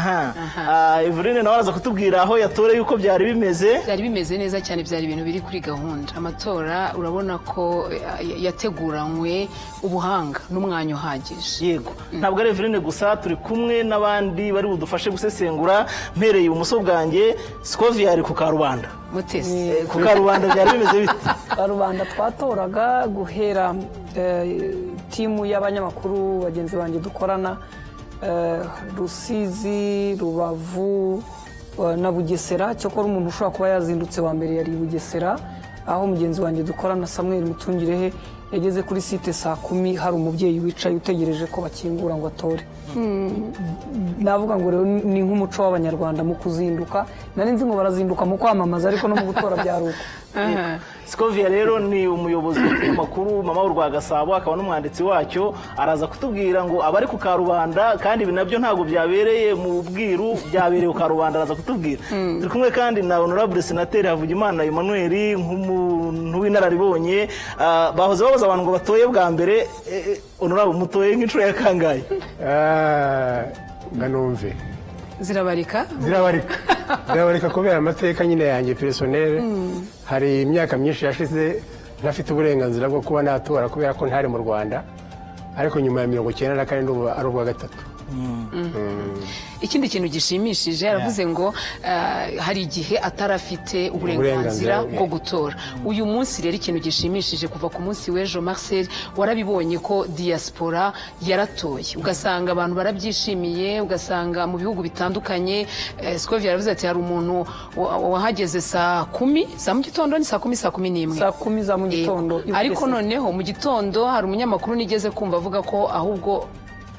Aha. Eveline nawe araza kutubwira aho yatoreye uko byari bimeze. Byari bimeze neza cyane, byari ibintu biri kuri gahunda. Amatora urabona ko yateguranywe ubuhanga n'umwanya uhagije. Yego, ntabwo ari Eveline gusa, turi kumwe n'abandi bari budufashe gusesengura. Mpereye ibumoso bwanjye, Scovia ari ku Karubanda. Mutesi. Ku Karubanda byari bimeze bite? Rubanda twatoraga guhera team y'abanyamakuru bagenzi banjye dukorana, Rusizi, Rubavu na Bugesera. Cyokora umuntu ushobora kuba yazindutse wa mbere yari i Bugesera, aho mugenzi wanjye dukorana Samuel Mutungirehe yageze kuri site saa 10, hari umubyeyi wicaye utegereje ko bakingura ngo atore. Navuga ngo rero ni nk'umuco w'Abanyarwanda mu kuzinduka. Nari nzi ngo barazinduka mu kwamamaza, ariko no mu gutora byari uko. Scovia rero ni umuyobozi w'ikinyamakuru Mama Urwagasabo, akaba n'umwanditsi wacyo. Araza kutubwira ngo abari ku Karubanda, kandi ibi nabyo ntabwo byabereye mu bwiru, byabereye ku Karubanda, araza kutubwira. Turi kumwe kandi na Honorable Senateri Havugimana Emmanuel, nk'umuntu w'inararibonye. Bahoze babaza abantu ngo batoye bwa mbere. Honorable, mutoye nk'inshuro ya kangahe? Nga numve. Zirabarika. Zirabarika, zirabarika kubera amateka nyine yanjye personnel. Hari imyaka myinshi yashize ntafite uburenganzira bwo kuba natora kubera ko ntari mu Rwanda, ariko nyuma ya 94 ndumva ari ubwa gatatu. Ikindi kintu gishimishije, yaravuze ngo hari igihe atarafite uburenganzira Uburenganzira, bwo gutora. Uyu munsi rero ikintu gishimishije, kuva ku munsi w'ejo, Marcel, warabibonye ko diaspora yaratoye, ugasanga abantu barabyishimiye, ugasanga mu bihugu bitandukanye. Scovia yaravuze ati hari umuntu wahageze saa 10 za mu gitondo, ni saa 10, saa 11? Saa 10 za mu gitondo i Ariko Bugesera. noneho mu gitondo hari umunyamakuru nigeze kumva avuga ko ahubwo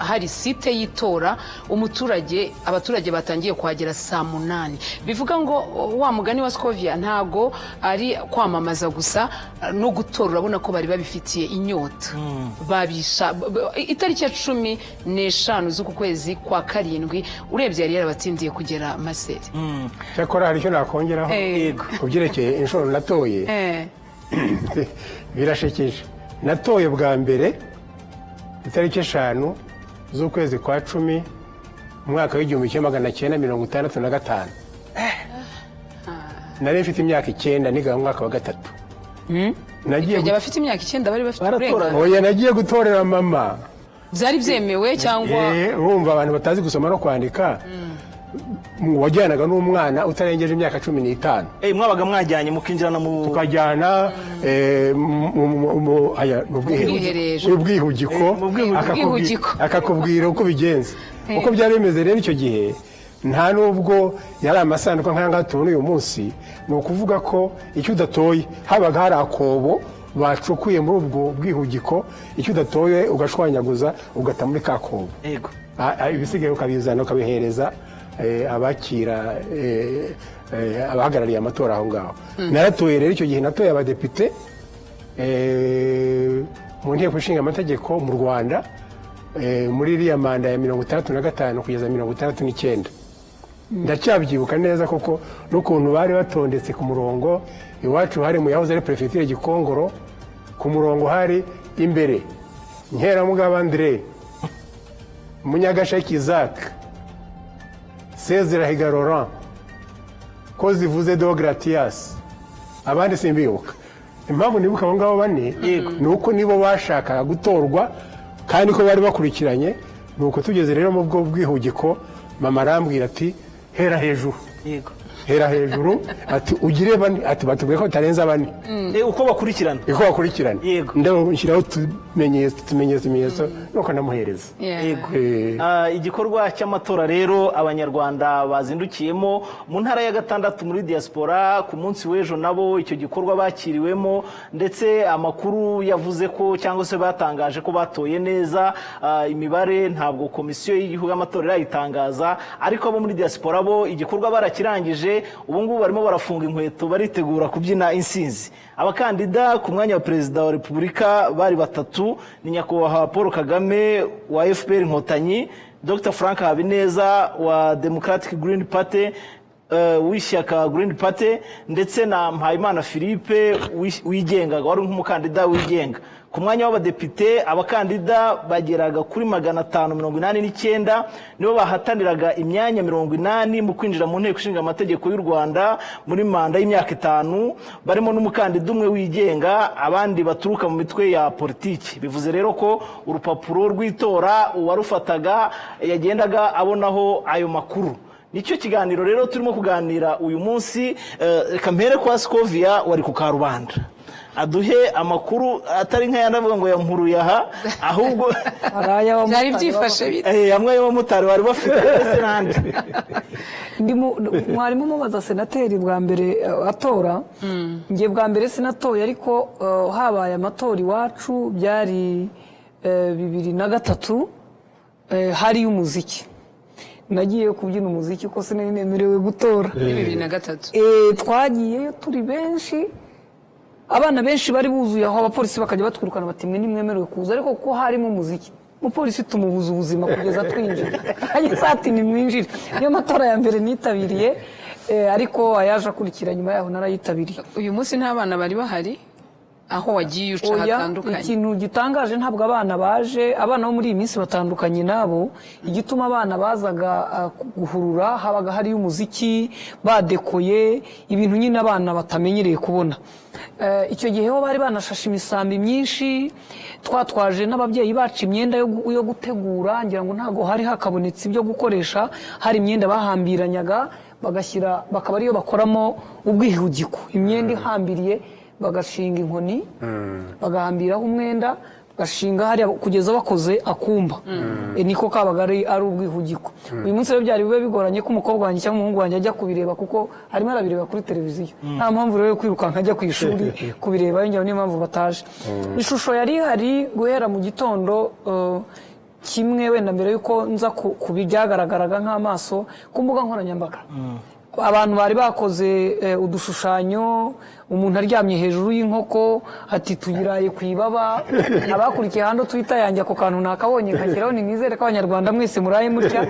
hari site y'itora umuturage, abaturage batangiye kuhagera saa 8. Bivuga ngo wa mugani wa Scovia, ntago ari kwamamaza gusa, no gutora urabona ko bari babifitiye inyota. Babisha itariki ya 15 z'uku kwezi kwa karindwi, urebye yari yarabatsindiye kugera maseri. Cyakora hari icyo nakongeraho ku byerekeye inshuro natoye. Birashekeje, natoye bwa mbere itariki 5 z'ukwezi kwa 10 mu mwaka w'1965. Nari mfite imyaka 9, niga mu mwaka wa gatatu. Nagiye Icyo gihe abafite imyaka 9 bari bafite Baratora. uburenganzira? Oya, nagiye gutorera mama. Byari byemewe cyangwa? Urumva abantu batazi gusoma no kwandika, wajyanaga n'umwana utarengeje imyaka 15. Mwabaga mwajyanye mukinjirana mu Tukajyana mu bwiherero. mu bwihugiko. Mu bwihugiko. Bwihugiko. Akakubwira uko bigenza, uko byari bimeze. Rero icyo gihe nta nubwo yari amasanduku nk'aya ngaya tubona uyu munsi. Ni ukuvuga ko icyo udatoye, habaga hari akobo bacukuye muri ubwo bwihugiko, icyo udatoye ugashwanyaguza ugata muri ka kobo. Ibisigaye ukabizana ukabihereza abakira, abahagarariye amatora aho ngaho. Naratoye rero icyo gihe, natoye abadepite mu Nteko Ishinga Amategeko mu Rwanda, muri iriya manda ya 65 kugeza 69. Ndacyabyibuka neza koko n'ukuntu bari batondetse ku murongo. Iwacu hari mu yahoze ari perefegitura Gikongoro. Ku murongo hari imbere Nkeramugaba André, Munyagasheki Isaac, Sezirahiga Laurent, ko zivuze Deogratias, abandi simbibuka. Impamvu nibuka abo ngabo bane ni uko nibo bashakaga gutorwa kandi ko bari bakurikiranye. Ni uko tugeze rero mu bwo bwihugiko, mama arambwira ati: "Hera hejuru." Hera hejuru, ati ugire bane, ati batubwiye ko batarenza bane. Uko bakurikirana. Uko bakurikirana. Ndashyiraho utumenyetso, utumenyetso, utumenyetso, nuko ndamuhereza. Igikorwa cy'amatora rero Abanyarwanda bazindukiyemo mu ntara ya gatandatu muri diaspora ku munsi w'ejo, nabo icyo gikorwa bakiriwemo, ndetse amakuru yavuze ko cyangwa se batangaje ko batoye neza. Imibare ntabwo Komisiyo y'Igihugu y'Amatora irayitangaza, ariko abo muri diaspora bo igikorwa barakirangije. Ubu ngubu barimo barafunga inkweto, baritegura kubyina insinzi. Abakandida ku mwanya wa Perezida wa Repubulika bari batatu, ni Nyakubahwa Paul Kagame wa FPR Inkotanyi, Dr Frank Habineza wa Democratic Green Party. w'ishyaka Green Party, ndetse na Mpayimana Philippe wigengaga, wari nk'umukandida wigenga. Ku mwanya w'abadepite abakandida bageraga kuri 589 nibo bahataniraga imyanya 80 mu kwinjira mu nteko ishinga amategeko y'u Rwanda muri manda y'imyaka 5, barimo n'umukandida umwe wigenga, abandi baturuka mu mitwe ya politiki. Bivuze rero ko urupapuro rw'itora uwarufataga yagendaga abonaho ayo makuru. Nicyo kiganiro rero turimo kuganira uyu munsi. Reka mpere kwa Scovia wari ku Karubanda, aduhe amakuru atari nk'aya ndavuga ngo yampuruye aha, ahubwo byari byifashe bite? Amwe y'abamotari bari bafite ndetse n'andi. Mwarimu mubaza senateri bwa mbere atora, ngiye bwa mbere senatoye, ariko habaye amatora iwacu byari 2003, hari umuziki. Nagiye kubyina umuziki ko sinari nemerewe gutora. 2003 twagiyeyo turi benshi, abana benshi bari buzuye aho, abapolisi bakajya batwirukana bati mwe nimwemerewe kuza, ariko kuko harimo umuziki umupolisi tumubuza ubuzima kugeza twinjira. Ageze ati nimwinjire. Niyo matora ya mbere nitabiriye, ariko ayaje akurikira nyuma yaho narayitabiriye. Uyu munsi nta bana bari bahari aho wagiye uca hatandukanye? Ikintu gitangaje ntabwo abana baje, abana bo muri iyi minsi batandukanye nabo. Igituma abana bazaga guhurura, habaga hari umuziki, badekoye ibintu nyine abana batamenyereye kubona. Icyo gihe ho bari banashashe imisambi myinshi, twatwaje n'ababyeyi bacu imyenda yo gutegura, ngira ngo ntago hari hakabonetse ibyo gukoresha, hari imyenda bahambiranyaga bagashyira, bakaba ariyo bakoramo ubwihugiko, imyenda ihambiriye bagashinga inkoni, bagahambiraho umwenda, bagashinga hariya kugeza bakoze akumba. Niko kabaga ari ubwihugiko. Uyu munsi rero byari bibe bigoranye ko umukobwa wanjye cyangwa umuhungu wanjye ajya kubireba, kuko arimo arabireba kuri televiziyo. Nta mpamvu rero yo kwirukanka ajya ku ishuri kubireba, njyewe niyo mpamvu bataje. Ishusho yari ihari guhera mu gitondo kimwe wenda mbere yuko nza kubijyagaragaraga nk'amaso ku mbuga nkoranyambaga. Abantu bari bakoze udushushanyo, umuntu aryamye hejuru y'inkoko ati tuyiraye ku ibaba. Abakurikiye hano Twitter yanjye ako kantu nakabonye nkakiraho, ni nizere ko abanyarwanda mwese muraye mutya.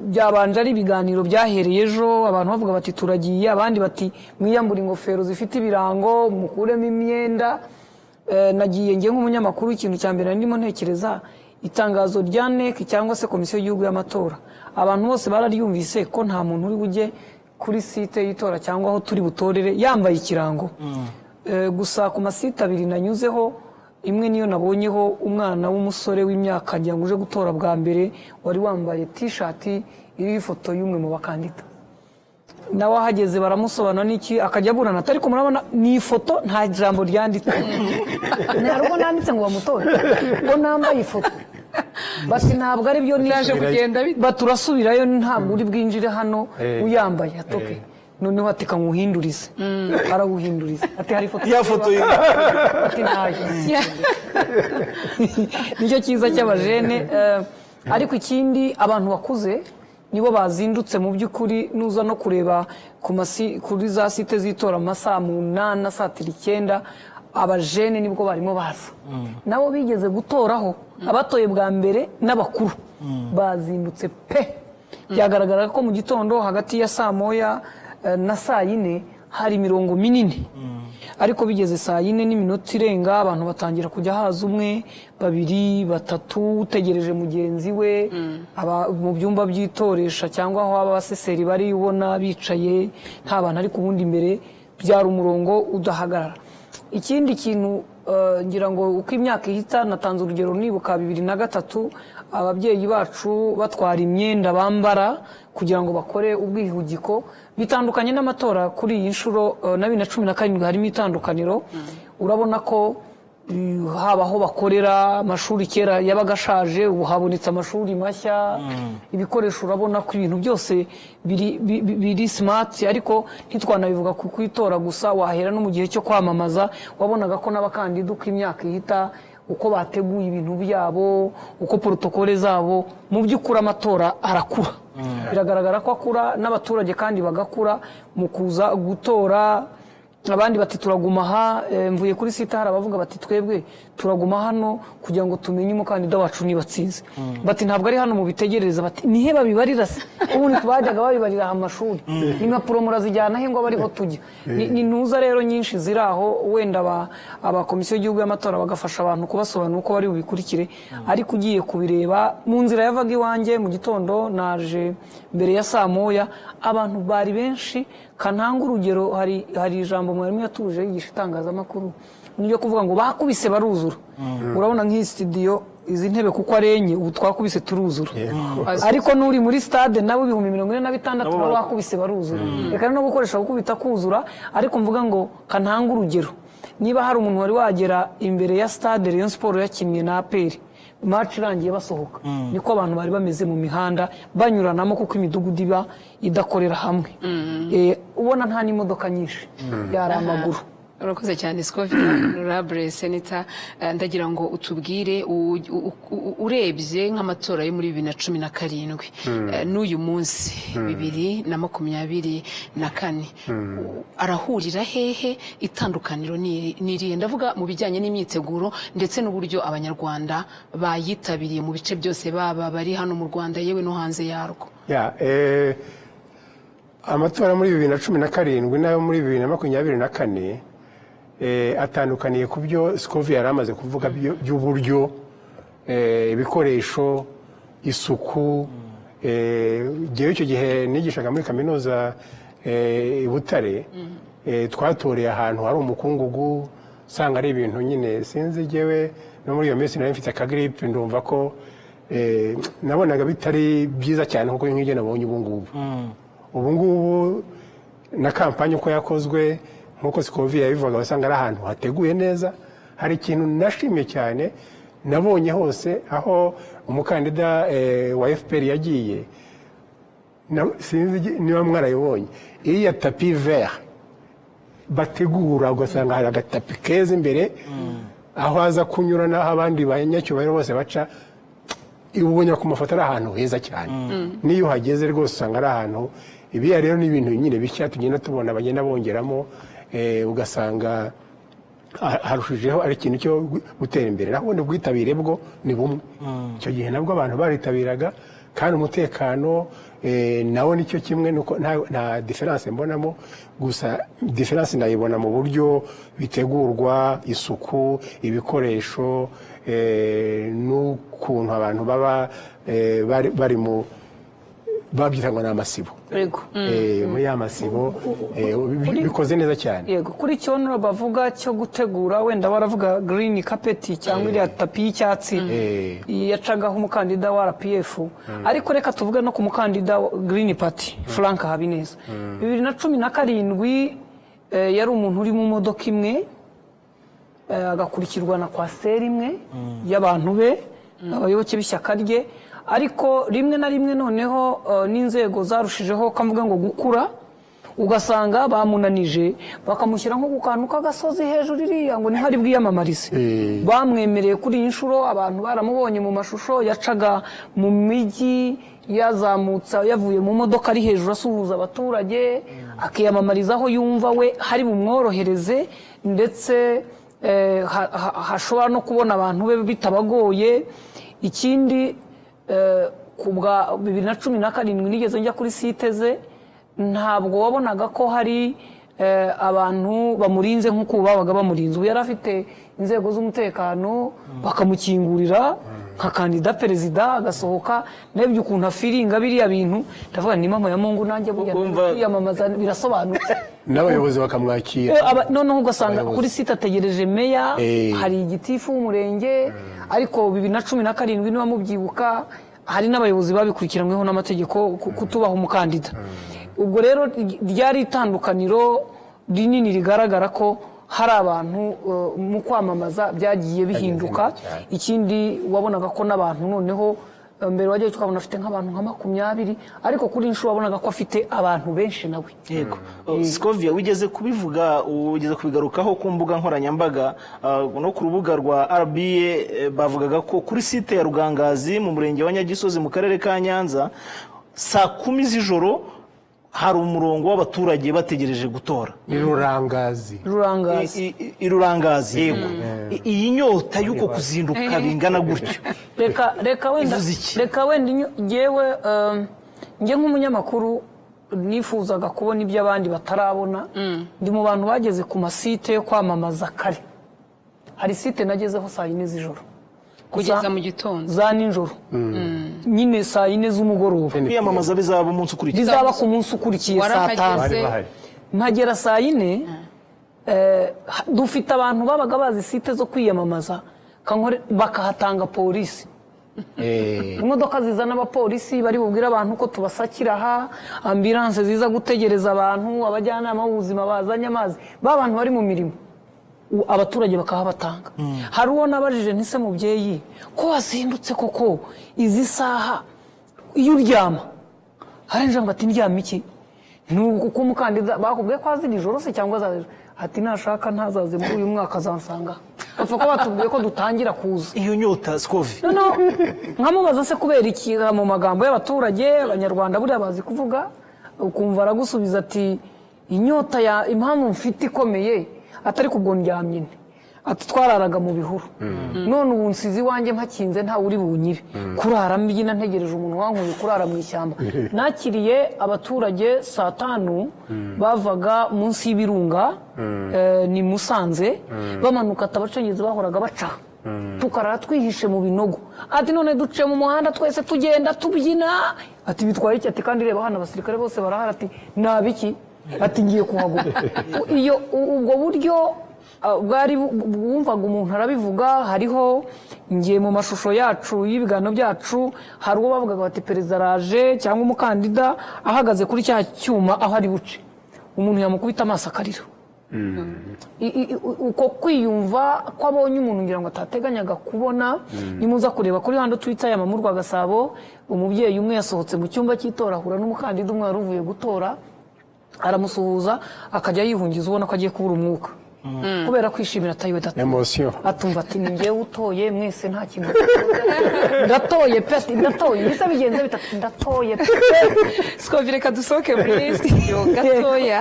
Byabanje ari ibiganiro byahereye ejo, abantu bavuga bati turagiye, abandi bati mwiyambure ingofero zifite ibirango, mukuremo imyenda. Nagiye nge nk'umunyamakuru, ikintu cya mbere ndimo ntekereza itangazo rya NEC cyangwa se komisiyo y'igihugu y'amatora, abantu bose bararyumvise ko nta muntu uri bujye kuri site y'itora cyangwa aho turi butorere yambaye ikirango. Gusa ku masite abiri nanyuzeho, imwe niyo nabonyeho umwana w'umusore w'imyaka ngira ngo uje gutora bwa mbere, wari wambaye t-shirt iriho ifoto y'umwe mu bakandida. Nawe ahageze baramusobanura n'iki, akajya aburana ati ariko murabona ni ifoto nta jambo ryanditse. Ntabwo nanditse ngo bamutore, ngo nambaye ifoto. Bati ntabwo ari byo, baturasubirayo ntabwo uri bwinjire hano uyambaye. Atoke noneho ati kamuhindurize, arawuhinduriza ati hari ifoto ya foto ati ntayo. Nicyo cyiza cy'abajene. Ariko ikindi abantu bakuze nibo bazindutse mu by'ukuri, nuza no kureba kuri za site z'itora amasaha 8 saa 9, abajene nibwo barimo baza. Nabo bigeze gutoraho, abatoye bwa mbere n'abakuru bazindutse pe. Byagaragara ko mu gitondo hagati ya saa 1 na saa 4 hari imirongo minini, ariko bigeze saa 4 n'iminota irenga abantu batangira kujya haza umwe, babiri, batatu, utegereje mugenzi we. Mu byumba by'itoresha cyangwa aho abaseseri bari ubona bicaye nta bantu, ariko ubundi imbere byari umurongo udahagarara. Ikindi kintu ngira ngo uko imyaka ihita, natanze urugero nibuka 2003 ababyeyi bacu batwara imyenda bambara kugira ngo bakore ubwihugiko, bitandukanye n'amatora kuri iyi nshuro na 2017 harimo itandukaniro. Urabona ko haba aho bakorera amashuri kera yabaga ashaje, ubu habonetse amashuri mashya, ibikoresho urabona ko ibintu byose biri smart. Ariko ntitwanabivuga ku kwitora gusa, wahera no mu gihe cyo kwamamaza wabonaga ko n'abakandida uko imyaka ihita, uko bateguye ibintu byabo, uko protokole zabo, mu by'ukuri amatora arakura. Biragaragara ko akura n'abaturage kandi bagakura mu kuza gutora. Abandi bati turaguma aha, mvuye kuri site hari abavuga bati twebwe turaguma hano kugira ngo tumenye umukandida wacu niba atsinze. Bati ntabwo ari hano mu bitegereza, bati nihe babibarira se, Ubundi bajyaga babibarira amashuri, impapuro murazijyana he ngo abe ariho tujya? Ni ntuza rero nyinshi ziri aho, wenda abakomisiyo y'igihugu y'amatora bagafasha abantu kubasobanurira uko bari bubikurikire. Ariko ugiye kubireba mu nzira yavaga iwanjye mu gitondo, naje mbere ya saa moya, abantu bari benshi. Kantanga urugero, hari ijambo mwarimu yatuje yigisha itangazamakuru, niryo kuvuga ngo bakubise baruzura. Urabona nk'iyi studio, izi ntebe kuko ari enye, ubu twakubise turuzura, ariko n'uri muri stade nawe 46,000 nabo bakubise baruzura. Reka no gukoresha gukubita kuzura, ariko mvuga ngo kantanga urugero, niba hari umuntu wari wagera imbere ya stade Rayon Sport yakinnye na APR, match irangiye basohoka, niko abantu bari bameze mu mihanda banyuranamo, kuko imidugudu iba idakorera hamwe. Ubona nta n'imodoka nyinshi, yari amaguru. Urakoze cyane Scovia. Honorable Senator, ndagira ngo utubwire urebye nk'amatora yo muri 2017 n'uyu munsi 2024, arahurira hehe? Itandukaniro ni irihe? Ndavuga mu bijyanye n'imyiteguro ndetse n'uburyo Abanyarwanda bayitabiriye mu bice byose, baba bari hano mu Rwanda yewe no hanze yarwo. Amatora muri 2017 n'ayo muri 2024 atandukaniye ku byo Scovia yari amaze kuvuga by'uburyo, ibikoresho, isuku. Njyewe icyo gihe nigishaga muri kaminuza i Butare, twatoreye ahantu hari umukungugu, usanga ari ibintu nyine sinzi. Njyewe no muri iyo minsi nari mfite akagiripe, ndumva ko nabonaga bitari byiza cyane kuko nk'ibyo nabonye ubu ngubu. Ubu ngubu na kampanye uko yakozwe, nk'uko Scovia yabivugaga, wasanga ari ahantu hateguye neza. Hari ikintu nashimye cyane nabonye hose aho umukandida wa FPR yagiye, sinzi niba mwarayibonye, iriya tapis vert bategura, ugasanga hari agatapi keza imbere aho aza kunyura n'aho abandi banyacyubahiro bose baca. Ubonye ku mafoto ari ahantu heza cyane, n'iyo uhageze rwose usanga ari ahantu. Ibiya rero ni ibintu nyine bishya tugenda tubona bagenda bongeramo, ugasanga harushijeho ari ikintu cyo gutera imbere. Naho ubundi ubwitabire bwo ni bumwe, icyo gihe nabwo abantu baritabiraga, kandi umutekano nawo nicyo kimwe, nuko nta différence mbonamo. Gusa différence ndayibona mu buryo bitegurwa, isuku, ibikoresho, n'ukuntu abantu baba bari mu babyita ngo ni amasibo. Muri ya masibo bikoze neza cyane. Yego, kuri cyo bavuga cyo gutegura, wenda baravuga green carpet cyangwa iriya tapi y'icyatsi yacagaho umukandida wa RPF, ariko reka tuvuge no ku mukandida wa Green Party, Frank Habineza. 2017 yari umuntu uri mu modoka imwe, agakurikirwa na coaster imwe y'abantu be, abayoboke b'ishyaka rye. Ariko rimwe na rimwe noneho n'inzego zarushijeho kavuga ngo gukura, ugasanga bamunanije, bakamushyira nko ku kantu k'agasozi hejuru iriya ngo niho ari bwiyamamarize. Bamwemereye kuri iyi nshuro, abantu baramubonye mu mashusho yacaga mu mijyi, yazamutse yavuye mu modoka ari hejuru asuhuza abaturage, akiyamamariza aho yumva we hari bumworohereze, ndetse hashobora no kubona abantu be bitabagoye. Ikindi, ku bwa 2017 nigeze njya kuri site ze, ntabwo wabonaga ko hari abantu bamurinze nk'uko babaga bamurinze. Ubu yari afite inzego z'umutekano, bakamukingurira nka kandida perezida agasohoka. Narebye ukuntu afiringa biriya bintu, ndavuga ni mama ya Mungu, nanjye burya kwiyamamaza birasobanutse. N'abayobozi bakamwakira. Noneho ugasanga Abayobozi. kuri site ategereje meya, hari igitifu w'umurenge. Ariko 2017, niba mubyibuka, hari n'abayobozi babikurikiranyweho n'amategeko kutubaha umukandida. Ubwo rero ryari itandukaniro rinini rigaragara ko hari abantu mu kwamamaza byagiye bihinduka. Cyane. Ikindi, wabonaga ko n'abantu noneho mbere wajyayo tukabona afite nk'abantu nka 20, ariko kuri iyi nshuro wabonaga ko afite abantu benshi nawe. Yego. Scovia, wigeze kubivuga, wigeze kubigarukaho ku mbuga nkoranyambaga, no ku rubuga rwa RBA, bavugaga ko kuri site ya Rugangazi mu murenge wa Nyagisozi mu karere ka Nyanza, saa 10 z'ijoro hari umurongo w'abaturage bategereje gutora. Ni Rurangazi. Rurangazi. I Rurangazi, yego. Iyi nyota y'uko kuzinduka bingana gutyo Reka wenda ivuze iki? Reka wenda jyewe Njye nk'umunyamakuru nifuzaga kubona ibyo abandi batarabona. Ndi mu bantu bageze ku masite yo kwamamaza kare. Hari site nagezeho saa 4 z'ijoro. Kugeza mu gitondo? Za nijoro nyine, saa 4 z'umugoroba. Kwiyamamaza bizaba umunsi ukurikiye? Bizaba ku munsi ukurikiye saa Warahageze? 5. Bari bahari. Mpagera saa 4. Dufite abantu babaga bazi site zo kwiyamamaza, bakahatanga polisi, imodoka zizana abapolisi bari bubwire abantu ko tubasakira aha, ambulance ziza gutegereza abantu, abajyanama b'ubuzima bazanye amazi, ba bantu bari mu mirimo, abaturage bakahabatanga. Hari uwo nabajije ntise: "Mubyeyi, ko wazindutse koko izi saha, iyo uryama?" Hari ngo ati: "Ndyama iki? Nubwo uko umukandida bakubwiye ko azira ijoro se cyangwa azaza ejo?" Ati: "Nashaka ntazaze muri uyu mwaka, azansanga bapfa ko batubwiye ko dutangira kuza." Iyo nyota, Scovi. Noneho nkamubaza se kubera iki, mu magambo y'abaturage, Abanyarwanda buriya bazi kuvuga, ukumva aragusubiza ati: "Inyota ya impamvu mfite ikomeye atari kubwo ndyamye nte," ati: "Twararaga mu bihuru, none ubu nsize iwanjye mpakinze, ntawe uri bunyibe. Kurara mbyina ntegereje umuntu wankuye kurara mu ishyamba." Nakiriye abaturage saa 5 bavaga munsi y'ibirunga, ni Musanze, bamanuka, ati: "Abacengezi bahoraga baca, tukarara twihishe mu binogo." Ati: "None duce mu muhanda twese tugenda tubyina." Ati: "Bitwaye iki?" Ati: "Kandi reba hano abasirikare bose barahari." Ati: "Nabiki?" Ati: "Ngiye kuhaguma." Iyo ubwo buryo bwari wumvaga umuntu arabivuga. Hariho ngiye mu mashusho yacu y'ibiganiro byacu, hari uwo bavugaga bati: "Perezida araje," cyangwa umukandida ahagaze kuri cya cyuma aho ari buce, umuntu yamukubita amaso akarira. Uko kwiyumva ko abonye umuntu ngira ngo atateganyaga kubona. Nimuza kureba kuri hano Twitter ya Mama Gasabo, umubyeyi umwe yasohotse mu cyumba cy'itora ahura n'umukandida umwe wari uvuye gutora, aramusuhuza, akajya yihungiza, ubona ko agiye kubura umwuka kubera kwishimira, atayiwe data. Emotion. Atumva ati: "Ni njyewe utoye mwese, nta kintu, ndatoye pe." Ati: "Ndatoye." Mbese bigenze bitatu: "Ndatoye pe." Scovi, reka dusohoke muri studio gatoya.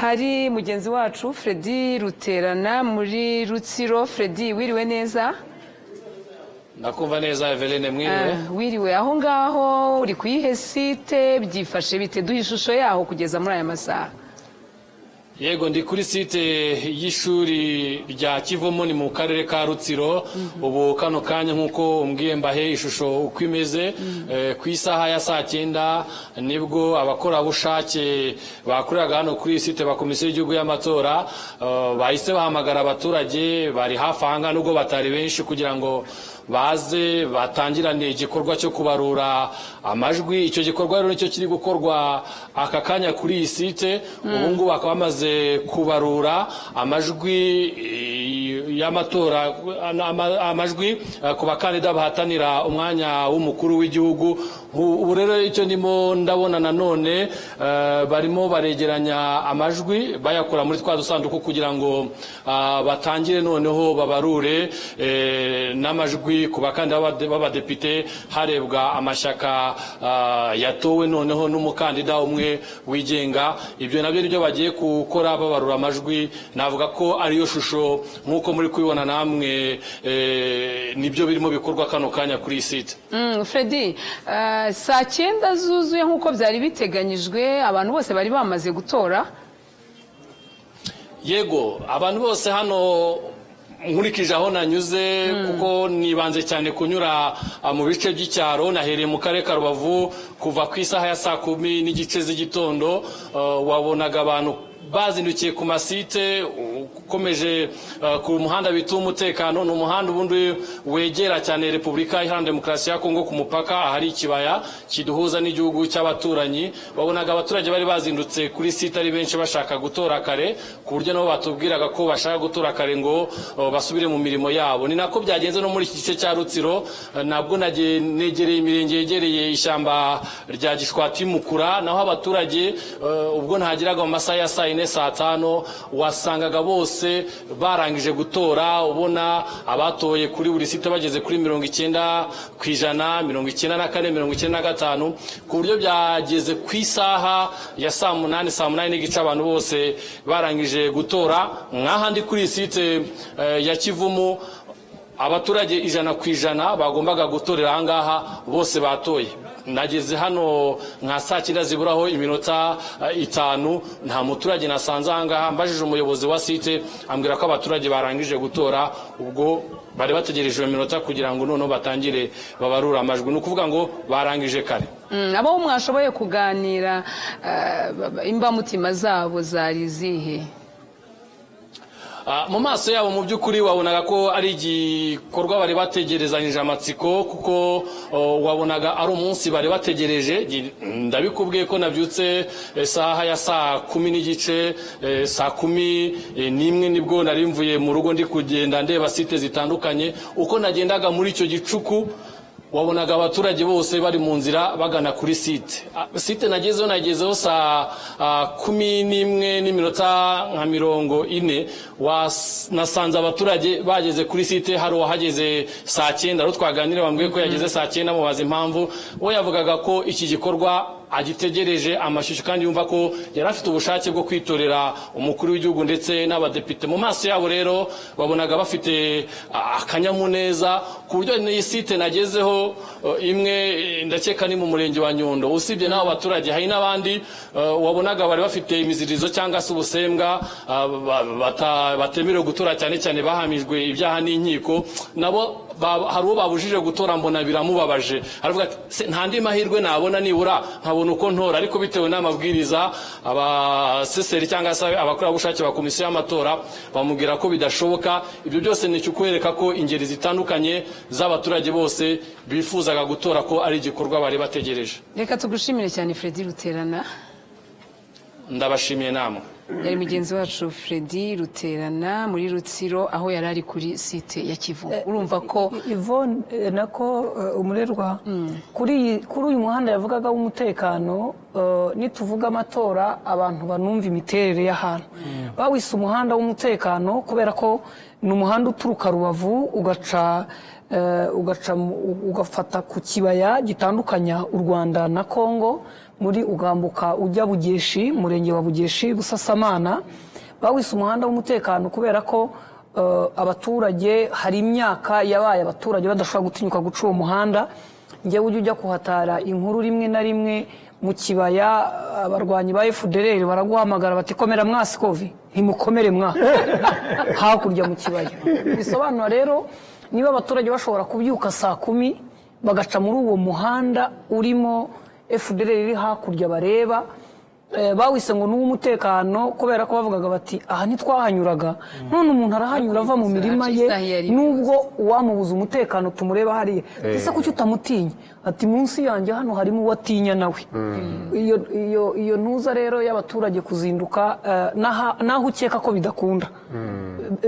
Hari mugenzi wacu Fredy Ruterana muri Rutsiro. Fredy, wiriwe neza? Ndakumva neza, Eveline, mwiriwe. Ah, wiriwe. Aho ngaho uri ku yihe site? Byifashe bite? Duhe ishusho yaho kugeza muri aya masaha. Yego, ndi kuri site y'ishuri rya Kivumu, ni mu karere ka Rutsiro. Ubu kano kanya, nk'uko umbwiye mbahe ishusho uko imeze, ku isaha ya saa 9 nibwo abakorabushake bakoreraga hano kuri iyi site ba Komisiyo y'Igihugu y'Amatora bahise bahamagara abaturage bari hafi aha ngaha, nubwo batari benshi, kugira ngo baze batangirane igikorwa cyo kubarura amajwi. Icyo gikorwa rero nicyo kiri gukorwa aka kanya kuri iyi site. Ubu ngubu bakaba bamaze kubarura amajwi y'amatora, amajwi ku bakandida bahatanira umwanya w'umukuru w'igihugu. Ubu rero icyo ndimo ndabona nanone, barimo baregeranya amajwi bayakura muri twa dusanduku kugira ngo batangire noneho babarure n'amajwi ku bakandida b'abadepite, harebwa amashyaka yatowe, noneho n'umukandida umwe wigenga. Ibyo nabyo nibyo bagiye gukora, babarura amajwi. Navuga ko ariyo shusho nk'uko muri kubibona namwe, nibyo birimo bikorwa kano kanya kuri iyi site. Fredy, saa 9 zuzuye nk'uko byari biteganyijwe, abantu bose bari bamaze gutora? Yego, abantu bose hano nkurikije aho nanyuze, kuko nibanze cyane kunyura mu bice by'icyaro, nahereye mu karere ka Rubavu kuva ku isaha ya saa 10:30 z'igitondo, wabonaga abantu bazindukiye ku masite. Ukomeje ku muhanda bita Umutekano, ni umuhanda ubundi wegera cyane Repubulika Iharanira Demokarasi ya Kongo ku mupaka, ahari ikibaya kiduhuza n'igihugu cy'abaturanyi, wabonaga abaturage bari bazindutse kuri site ari benshi, bashaka gutora kare, ku buryo nabo batubwiraga ko bashaka gutora kare ngo basubire mu mirimo yabo. Ni nako byagenze no muri iki gice cya Rutsiro. Nabwo negereye imirenge yegereye ishyamba rya Gishwati Mukura, naho abaturage ubwo ntageraga mu masaha ya saa 4, saa 5, wasangaga bose barangije gutora, ubona abatoye kuri buri site bageze kuri 90%, 94, 95, ku buryo byageze ku isaha ya saa 8, saa 8:30, abantu bose barangije gutora. Nk'ahandi kuri iyi site ya Kivumu, abaturage 100% bagombaga gutorera ahangaha bose batoye. Nageze hano nka saa 9 ziburaho iminota 5, nta muturage nasanze aha ngaha. Mbajije umuyobozi wa site ambwira ko abaturage barangije gutora, ubwo bari bategereje iyo minota kugira ngo noneho batangire babarura amajwi. Ni ukuvuga ngo barangije kare. Abo mwashoboye kuganira imbamutima zabo zari zihe? Mu maso yabo mu by'ukuri wabonaga ko ari igikorwa bari bategerezanyije amatsiko, kuko wabonaga ari umunsi bari bategereje. Ndabikubwiye ko nabyutse saha ya saa 10:15, saa 11 nibwo nari mvuye mu rugo ndi kugenda ndeba site zitandukanye. Uko nagendaga muri icyo gicuku wabonaga abaturage bose bari mu nzira bagana kuri site. Site nagezeho saa 11:40, nasanze abaturage bageze kuri site. Hari uwahageze saa 9, ari twaganira bambwiye ko yageze saa 9, mubaza impamvu. We yavugaga ko iki gikorwa agitegereje amashyushyu, kandi yumva ko yari afite ubushake bwo kwitorera umukuru w'igihugu ndetse n'abadepite. Mu maso yabo rero babonaga bafite akanyamuneza, ku buryo n'iyi site nagezeho imwe ndakeka ni mu murenge wa Nyundo, usibye n'abo baturage hari n'abandi wabonaga bari bafite imizirizo cyangwa se ubusembwa, batemerewe gutora, cyane cyane bahamijwe ibyaha n'inkiko. Nabo hari uwo babujije gutora, mbona biramubabaje, aravuga ati nta ndi mahirwe nabona nibura nkabona uko ntora. Ariko bitewe n'amabwiriza abaseseri cyangwa se abakorerabushake ba komisiyo y'amatora bamubwira ko bidashoboka. Ibyo byose ni ikikwereka ko ingeri zitandukanye z'abaturage bose bifuzaga gutora, ko ari igikorwa bari bategereje. Reka tugushimire cyane Freddy Ruterana. Ndabashimiye namwe. Yari mugenzi wacu Freddy Ruterana muri Rutsiro, aho yari ari kuri site ya Kivu. Urumva ko Yvonne nako Umurerwa kuri uyu muhanda yavugaga w'umutekano. Nituvuga amatora abantu banumva imiterere y'ahantu. Bawise umuhanda w'umutekano kubera ko ni umuhanda uturuka Rubavu ugaca ugafata ku kibaya gitandukanya u Rwanda na Kongo, muri ugambuka ujya Bugeshi, murenge wa Bugeshi Busasamana. Bawise umuhanda w'umutekano kubera ko abaturage hari imyaka yabaye abaturage badashobora gutinyuka guca uwo muhanda. Njyewe ujya kuhatara inkuru rimwe na rimwe mu kibaya, abarwanyi ba FDLR baraguhamagara bati komera mwa Sikovi, ntimukomere mwa hakurya mu kibaya. Bisobanura rero niba abaturage bashobora kubyuka saa 10 bagaca muri uwo muhanda urimo FDLR iri hakurya bareba, bawise ngo n'uw'umutekano kubera ko bavugaga bati aha ntitwahanyuraga, none umuntu arahanyura ava mu mirima ye, nubwo uwamubuza umutekano tumureba hariya, ese kuki utamutinya? Ati munsi yanjye hano harimo uwatinya nawe. Iyo ntuza rero y'abaturage kuzinduka, naho ukeka ko bidakunda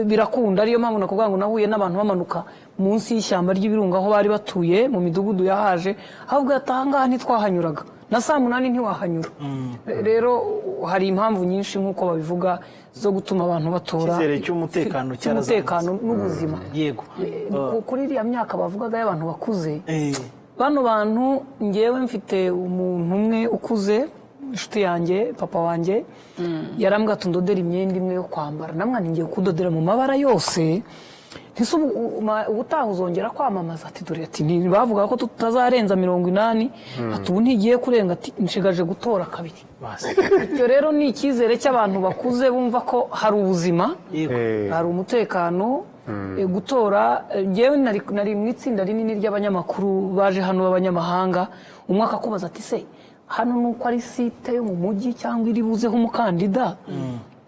birakunda. Ariyo mpamvu nakubwira ngo nahuye n'abantu bamanuka munsi y'ishyamba ry'ibirunga aho bari batuye mu midugudu yahaje, ahubwo atangaha ntitwahanyuraga na saa 8 ntiwahanyura. Rero hari impamvu nyinshi nk'uko babivuga zo gutuma abantu batora. Icyizere cy'umutekano cy'umutekano n'ubuzima. Yego, kuri iriya myaka bavugaga y'abantu bakuze, bano bantu ngewe mfite umuntu umwe ukuze, inshuti yanjye, papa wanjye, yarambwira ati ndodera imyenda imwe yo kwambara, namwe ngiye kudodera mu mabara yose, ntise ubutaha uzongera kwamamaza. Ati dore ati bavuga ko tutazarenza 80, ati ubu ntigiye kurenga, ati nshigaje gutora kabiri. Icyo rero ni icyizere cy'abantu bakuze bumva ko hari ubuzima, hari umutekano. Gutora ngewe nari mu itsinda rinini ry'abanyamakuru baje hano b'abanyamahanga, umwe akakubaza ati se hano nuko ari site yo mu mujyi cyangwa iri buzeho umukandida,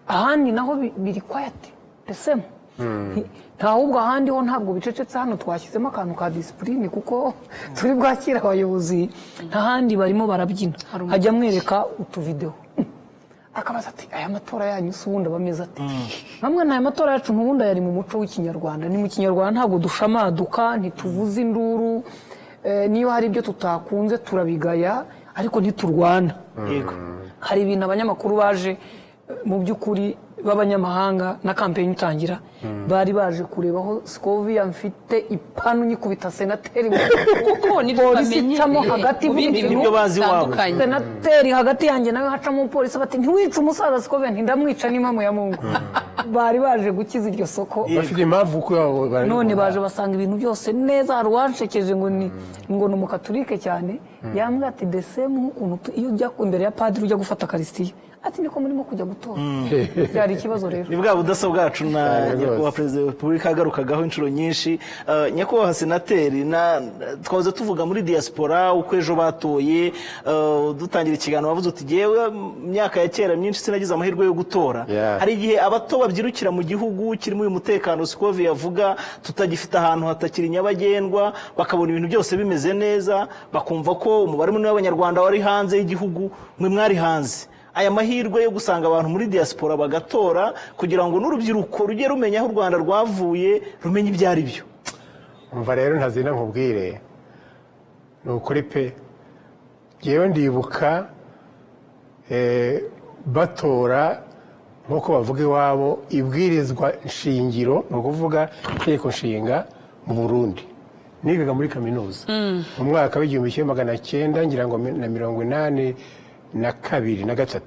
ahandi naho biri quiet the same. Nta ahandi ho ntabwo bicecetse, hano twashyizemo akantu ka discipline kuko turi bwakira abayobozi, nta handi barimo barabyina. Hajya mwereka utuvideo akabaza ati aya matora yanyu se ubundi abameze ati? Bamwe n'aya matora yacu n'ubundi yari mu muco w'ikinyarwanda. Ni mu kinyarwanda ntabwo dushamaduka, ntituvuza induru, niyo hari ibyo tutakunze turabigaya, ariko ntiturwana. Hari ibintu abanyamakuru baje mu by'ukuri b'abanyamahanga na campaign itangira bari baje kureba aho Scovia mfite ipanu nyikubita senateri kuko nibyo bamenye hagati nibyo bazi wabo senateri hagati yanjye nawe hacamo umupolisi bati ntiwica umusaza Scovia, ntindamwica n'impamo ya Mungu. Bari baje gukiza iryo soko. Bafite impamvu kuko barabibona. None baje basanga ibintu byose neza. Hari uwanshekeje ngo ni umukaturike cyane, yambwira ati desemu nk'ukuntu iyo ujya imbere ya padiri ujya gufata karisitiya, ati niko murimo kujya gutora. Byari ikibazo rero. Ni bwa budasa bwacu na nyakubahwa perezida wa repubulika yagarukagaho inshuro nyinshi. Nyakubahwa senateri, twahoze tuvuga muri diaspora uko ejo batoye. Dutangira ikiganiro wavuze uti jyewe myaka ya kera myinshi sinagize amahirwe yo gutora. Hari igihe abato babyirukira mu gihugu kirimo uyu mutekano Sikovi yavuga, tutagifite ahantu hatakiri nyabagendwa, bakabona ibintu byose bimeze neza, bakumva ko umubare munini w'abanyarwanda wari hanze y'igihugu, mwe mwari hanze. Aya mahirwe yo gusanga abantu muri diaspora bagatora kugira ngo n'urubyiruko rujye rumenya aho u Rwanda rwavuye, rumenye ibyo ari byo. Umva rero ntazina nkubwire, ni ukuri pe, ngewe ndibuka batora nk'uko bavuga iwabo ibwirizwa nshingiro, ni ukuvuga itegeko nshinga mu Burundi. Nigaga muri kaminuza mu mwaka w'1982 na 3.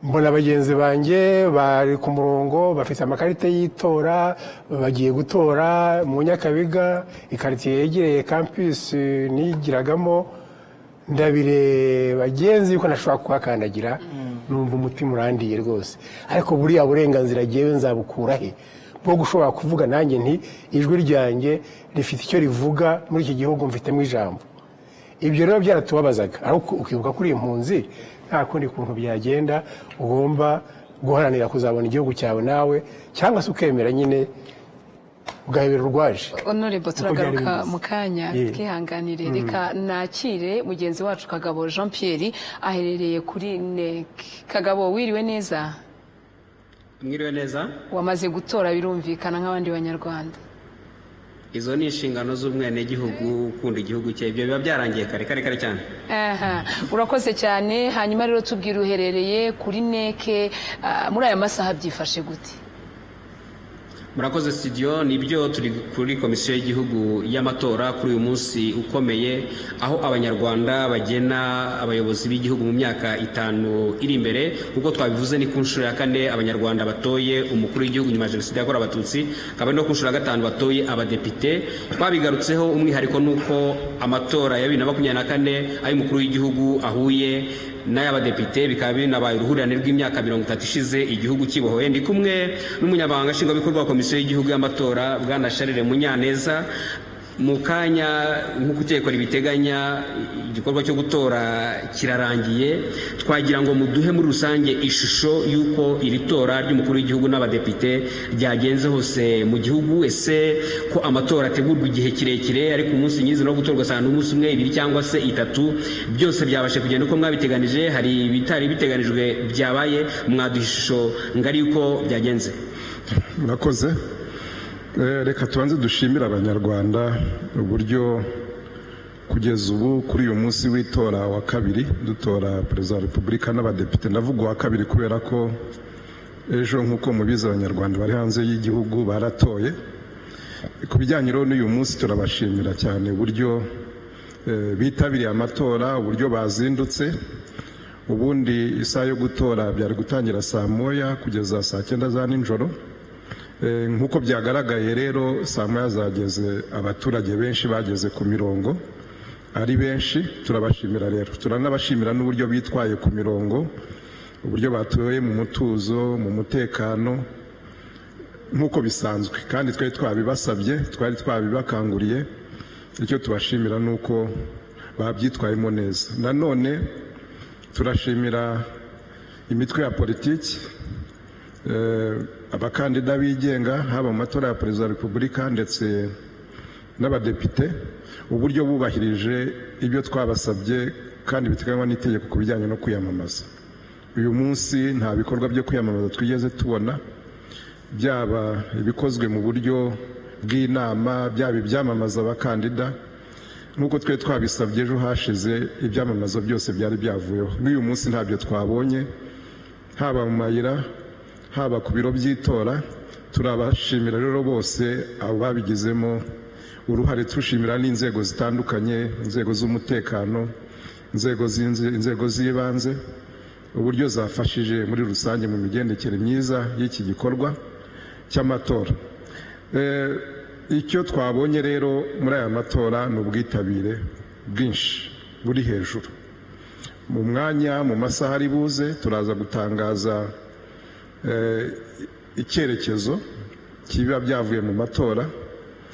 Mbona bagenzi banjye bari ku murongo bafite amakarita y'itora, bagiye gutora mu Nyakabiga, ikaritiye yegereye campus nigiragamo. Ndabireba bagenzi yuko nashobora kuhakandagira, numva umutima urandiye rwose. Ariko buriya burenganzira jyewe nzabukura he bwo gushobora kuvuga nanjye nti ijwi ryanjye rifite icyo rivuga muri iki gihugu, mfitemo ijambo. Ibyo rero byaratubabazaga, ariko ukibuka kuri impunzi nta kundi kuntu byagenda, ugomba guharanira kuzabona igihugu cyawe nawe, cyangwa se ukemera nyine ugahebera urwaje. Honorable, turagaruka mu kanya, twihanganire. Reka nakire mugenzi wacu Kagabo Jean Pierre aherereye kuri NEC. Kagabo, wiriwe neza? Mwiriwe neza. Wamaze gutora birumvikana nk'abandi banyarwanda. Izo ni inshingano z'umwenegihugu ukunda igihugu cye, ibyo biba byarangiye kare kare kare cyane. Aha, urakoze cyane. Hanyuma rero tubwira uherereye kuri NEC, muri aya masaha byifashe gute? Murakoze studio, nibyo turi kuri komisiyo y'igihugu y'amatora kuri uyu munsi ukomeye, aho abanyarwanda bagena abayobozi b'igihugu mu myaka 5 iri imbere. Kuko twabivuze ni ku nshuro ya 4 abanyarwanda batoye umukuru w'igihugu nyuma ya jenoside yakorewe abatutsi, akaba no ku nshuro ya 5 batoye abadepite. Twabigarutseho umwihariko nuko amatora ya 2024 ay'umukuru w'igihugu ahuye n'ay'abadepite, bikaba binabaye uruhurirane rw'imyaka 30 ishize igihugu kibohoye. Ndi kumwe n'umunyamabanga nshingwabikorwa wa komisiyo y'igihugu y'amatora bwana Charles Munyaneza. Mu kanya nk'uko itegeko ribiteganya, igikorwa cyo gutora kirarangiye. Twagira ngo muduhe muri rusange ishusho y'uko iri tora ry'umukuru w'igihugu n'abadepite ryagenze hose mu gihugu. Ese ko amatora ategurwa igihe kirekire, ariko umunsi nyirizina wo gutorwa usanga umunsi umwe, 2 cyangwa se 3, byose byabashe kugenda uko mwabiteganije? Hari ibitari biteganijwe byabaye? Mwaduha ishusho ngari y'uko byagenze. Murakoze. Reka tubanze dushimira abanyarwanda uburyo kugeza ubu kuri uyu munsi w'itora wa 2 dutora perezida wa repubulika n'abadepite. Ndavuga uwa 2 kubera ko ejo nk'uko mubizi abanyarwanda bari hanze y'igihugu baratoye. Ku bijyanye rero n'uyu munsi turabashimira cyane uburyo bitabiriye amatora, uburyo bazindutse. Ubundi isaha yo gutora byari gutangira saa 1 kugeza saa 9 za nijoro. Nk'uko byagaragaye rero saa 1 zageze, abaturage benshi bageze ku mirongo ari benshi. Turabashimira rero, turanabashimira n'uburyo bitwaye ku mirongo, uburyo batoye mu mutuzo, mu mutekano nk'uko bisanzwe, kandi twari twabibasabye, twari twabibakanguriye. Icyo tubashimira nuko babyitwayemo neza. Nanone turashimira imitwe ya politiki, abakandida bigenga haba mu matora ya perezida wa repubulika ndetse n'abadepite, uburyo bubahirije ibyo twabasabye kandi biteganywa n'itegeko ku bijyanye no kwiyamamaza. Uyu munsi nta bikorwa byo kwiyamamaza twigeze tubona, byaba ibikozwe mu buryo bw'inama, byaba ibyamamaza abakandida. Nk'uko twe twabisabye ejo hashize, ibyamamazo byose byari byavuyeho. N'uyu munsi ntabyo twabonye, haba mu mayira, haba ku biro by'itora. Turabashimira rero bose abo babigizemo uruhare, tushimira n'inzego zitandukanye, inzego z'umutekano, inzego z'ibanze. uburyo zafashije muri rusange mu migendekere myiza y'iki gikorwa cy'amatora. Icyo twabonye rero muri aya matora ni ubwitabire bwinshi buri hejuru. Mu mwanya, mu masaha ari buze, turaza gutangaza icyerekezo kiba byavuye mu matora.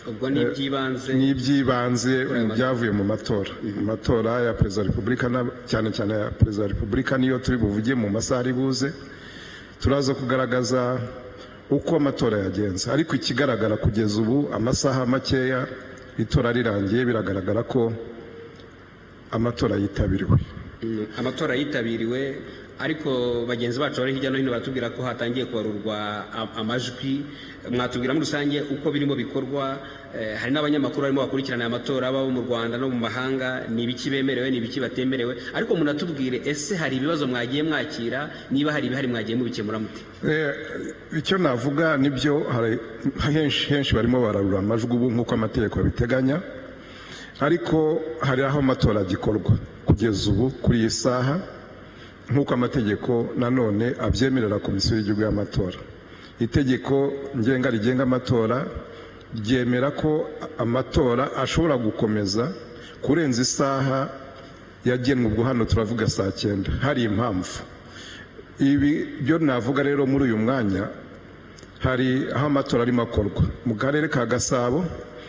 Ubwo ni iby'ibanze, ni iby'ibanze byavuye mu matora, mu matora ya Perezida wa Repubulika, cyane cyane ya Perezida wa Repubulika niyo turi buvuge mu masaha ari buze. Turaza kugaragaza uko amatora yagenze, ariko ikigaragara kugeza ubu, amasaha makeya itora rirangiye, biragaragara ko amatora yitabiriwe. Amatora yitabiriwe, ariko bagenzi bacu bari hirya no hino baratubwira ko hatangiye kubarurwa amajwi. Mwatubwira muri rusange uko birimo bikorwa? Hari n'abanyamakuru barimo bakurikirana aya matora, baba mu Rwanda no mu mahanga. Ni ibiki bemerewe, ni ibiki batemerewe? Ariko munatubwire, ese hari ibibazo mwagiye mwakira? Niba hari ibihari, mwagiye mubikemura mute? Icyo navuga, nibyo, hari henshi henshi barimo bararura amajwi ubu nk'uko amategeko abiteganya, ariko hari aho amatora agikorwa kugeza ubu kuri iyi saha, nk'uko amategeko nanone abyemerera Komisiyo y'Igihugu y'Amatora. Itegeko ngenga rigenga amatora ryemera ko amatora ashobora gukomeza kurenza isaha yagenwe, ubwo hano turavuga saa 9, hari impamvu. Ibi byo navuga rero, muri uyu mwanya hari aho amatora arimo akorwa mu karere ka Gasabo.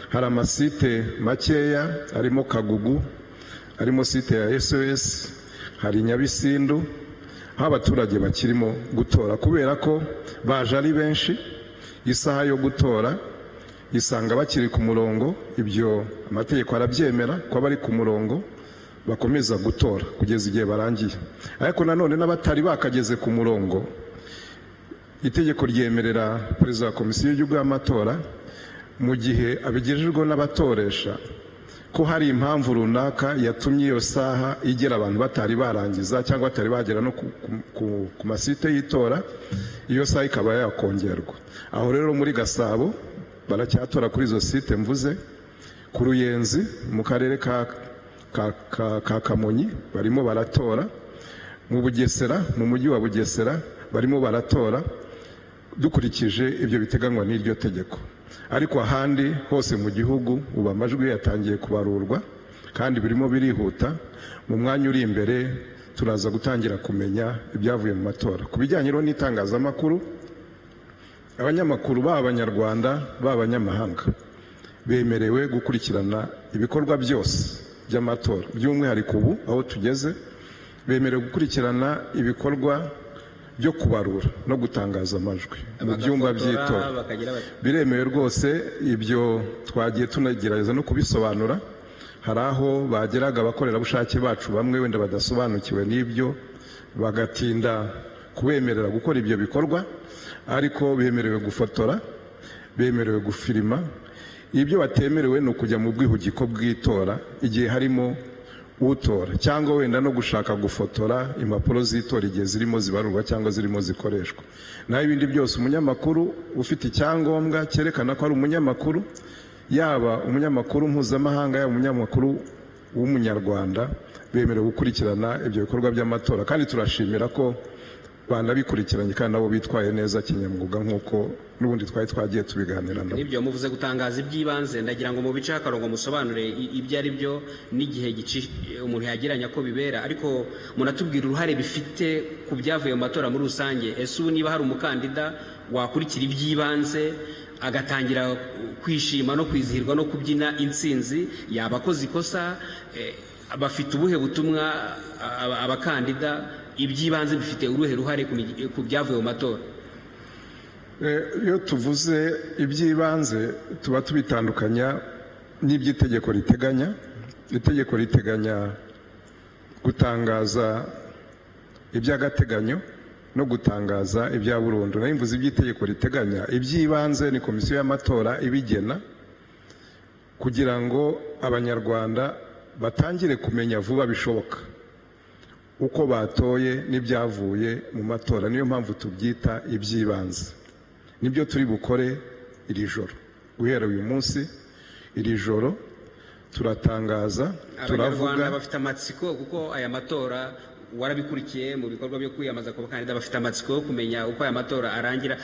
Hari amasite makeya arimo Kagugu, harimo site ya SOS, hari Nyabisindu, aho abaturage bakirimo gutora kubera ko baje ari benshi, isaha yo gutora isanga bakiri ku murongo. Ibyo amategeko arabyemera ko bari ku murongo bakomeza gutora kugeza igihe barangiye. Ariko nanone n'abatari bakageze ku murongo, itegeko ryemerera Perezida wa Komisiyo y'Igihugu y'Amatora, mu gihe abigejejweho n'abatoresha ko hari impamvu runaka yatumye iyo saha igera abantu batari barangiza cyangwa batari bagera no ku masite y'itora, iyo saha ikaba yakongerwa. Aho rero muri Gasabo baracyatora kuri izo site mvuze. Ku Ruyenzi mu karere ka Kamonyi barimo baratora. Mu Bugesera, mu mujyi wa Bugesera, barimo baratora dukurikije ibyo biteganywa n'iryo tegeko. Ariko ahandi hose mu gihugu ubu amajwi yatangiye kubarurwa kandi birimo birihuta. Mu mwanya uri imbere turaza gutangira kumenya ibyavuye mu matora. Ku bijyanye rero n'itangazamakuru, abanyamakuru, baba Abanyarwanda, baba abanyamahanga, bemerewe gukurikirana ibikorwa byose by'amatora. By'umwihariko ubu aho tugeze, bemerewe gukurikirana ibikorwa byo kubarura no gutangaza amajwi mu byumba by'itora. Bakagira bati Biremewe rwose, ibyo twagiye tunagerageza no kubisobanura. Hari aho bageraga abakorerabushake bacu bamwe wenda badasobanukiwe n'ibyo, bagatinda kubemerera gukora ibyo bikorwa, ariko bemerewe gufotora, bemerewe gufilima. Ibyo batemerewe ni ukujya mu bwihugiko bw'itora igihe harimo utora, cyangwa wenda no gushaka gufotora impapuro z'itora igihe zirimo zibarurwa cyangwa zirimo zikoreshwa. Naho ibindi byose, umunyamakuru ufite icyangombwa cyerekana ko ari umunyamakuru, yaba umunyamakuru mpuzamahanga, yaba umunyamakuru w'Umunyarwanda, bemerewe gukurikirana ibyo bikorwa by'amatora. Kandi turashimira ko banabikurikiranye kandi nabo bitwaye neza kinyamwuga, nk'uko n'ubundi twari twagiye tubiganira nabo. Nibyo, muvuze gutangaza iby'ibanze. Ndagira ngo mu bice akarongo musobanure ibyo ari byo n'igihe umuntu yageranya ko bibera, ariko munatubwira uruhare bifite ku byavuye mu matora muri rusange. Ese ubu niba hari umukandida wakurikira iby'ibanze agatangira kwishima no kwizihirwa no kubyina intsinzi, yaba akoze ikosa? Bafite ubuhe butumwa abakandida? Iby'ibanze bifite uruhe ruhare ku byavuye mu matora? Iyo tuvuze iby'ibanze, tuba tubitandukanya n'iby'itegeko riteganya. Itegeko riteganya gutangaza iby'agateganyo no gutangaza ibya burundu. Nayo mvuze iby'itegeko riteganya. Iby'ibanze ni Komisiyo y'Amatora ibigena kugira ngo Abanyarwanda batangire kumenya vuba bishoboka uko batoye n'ibyavuye mu matora. Niyo mpamvu tubyita iby'ibanze. Nibyo turi bukore iri joro. Guhera uyu munsi, iri joro turatangaza, turavuga. Abanyarwanda bafite amatsiko kuko aya matora Warabikurikiye mu bikorwa byo kwiyamamaza ku bakandida, bafite amatsiko yo kumenya uko aya matora arangira.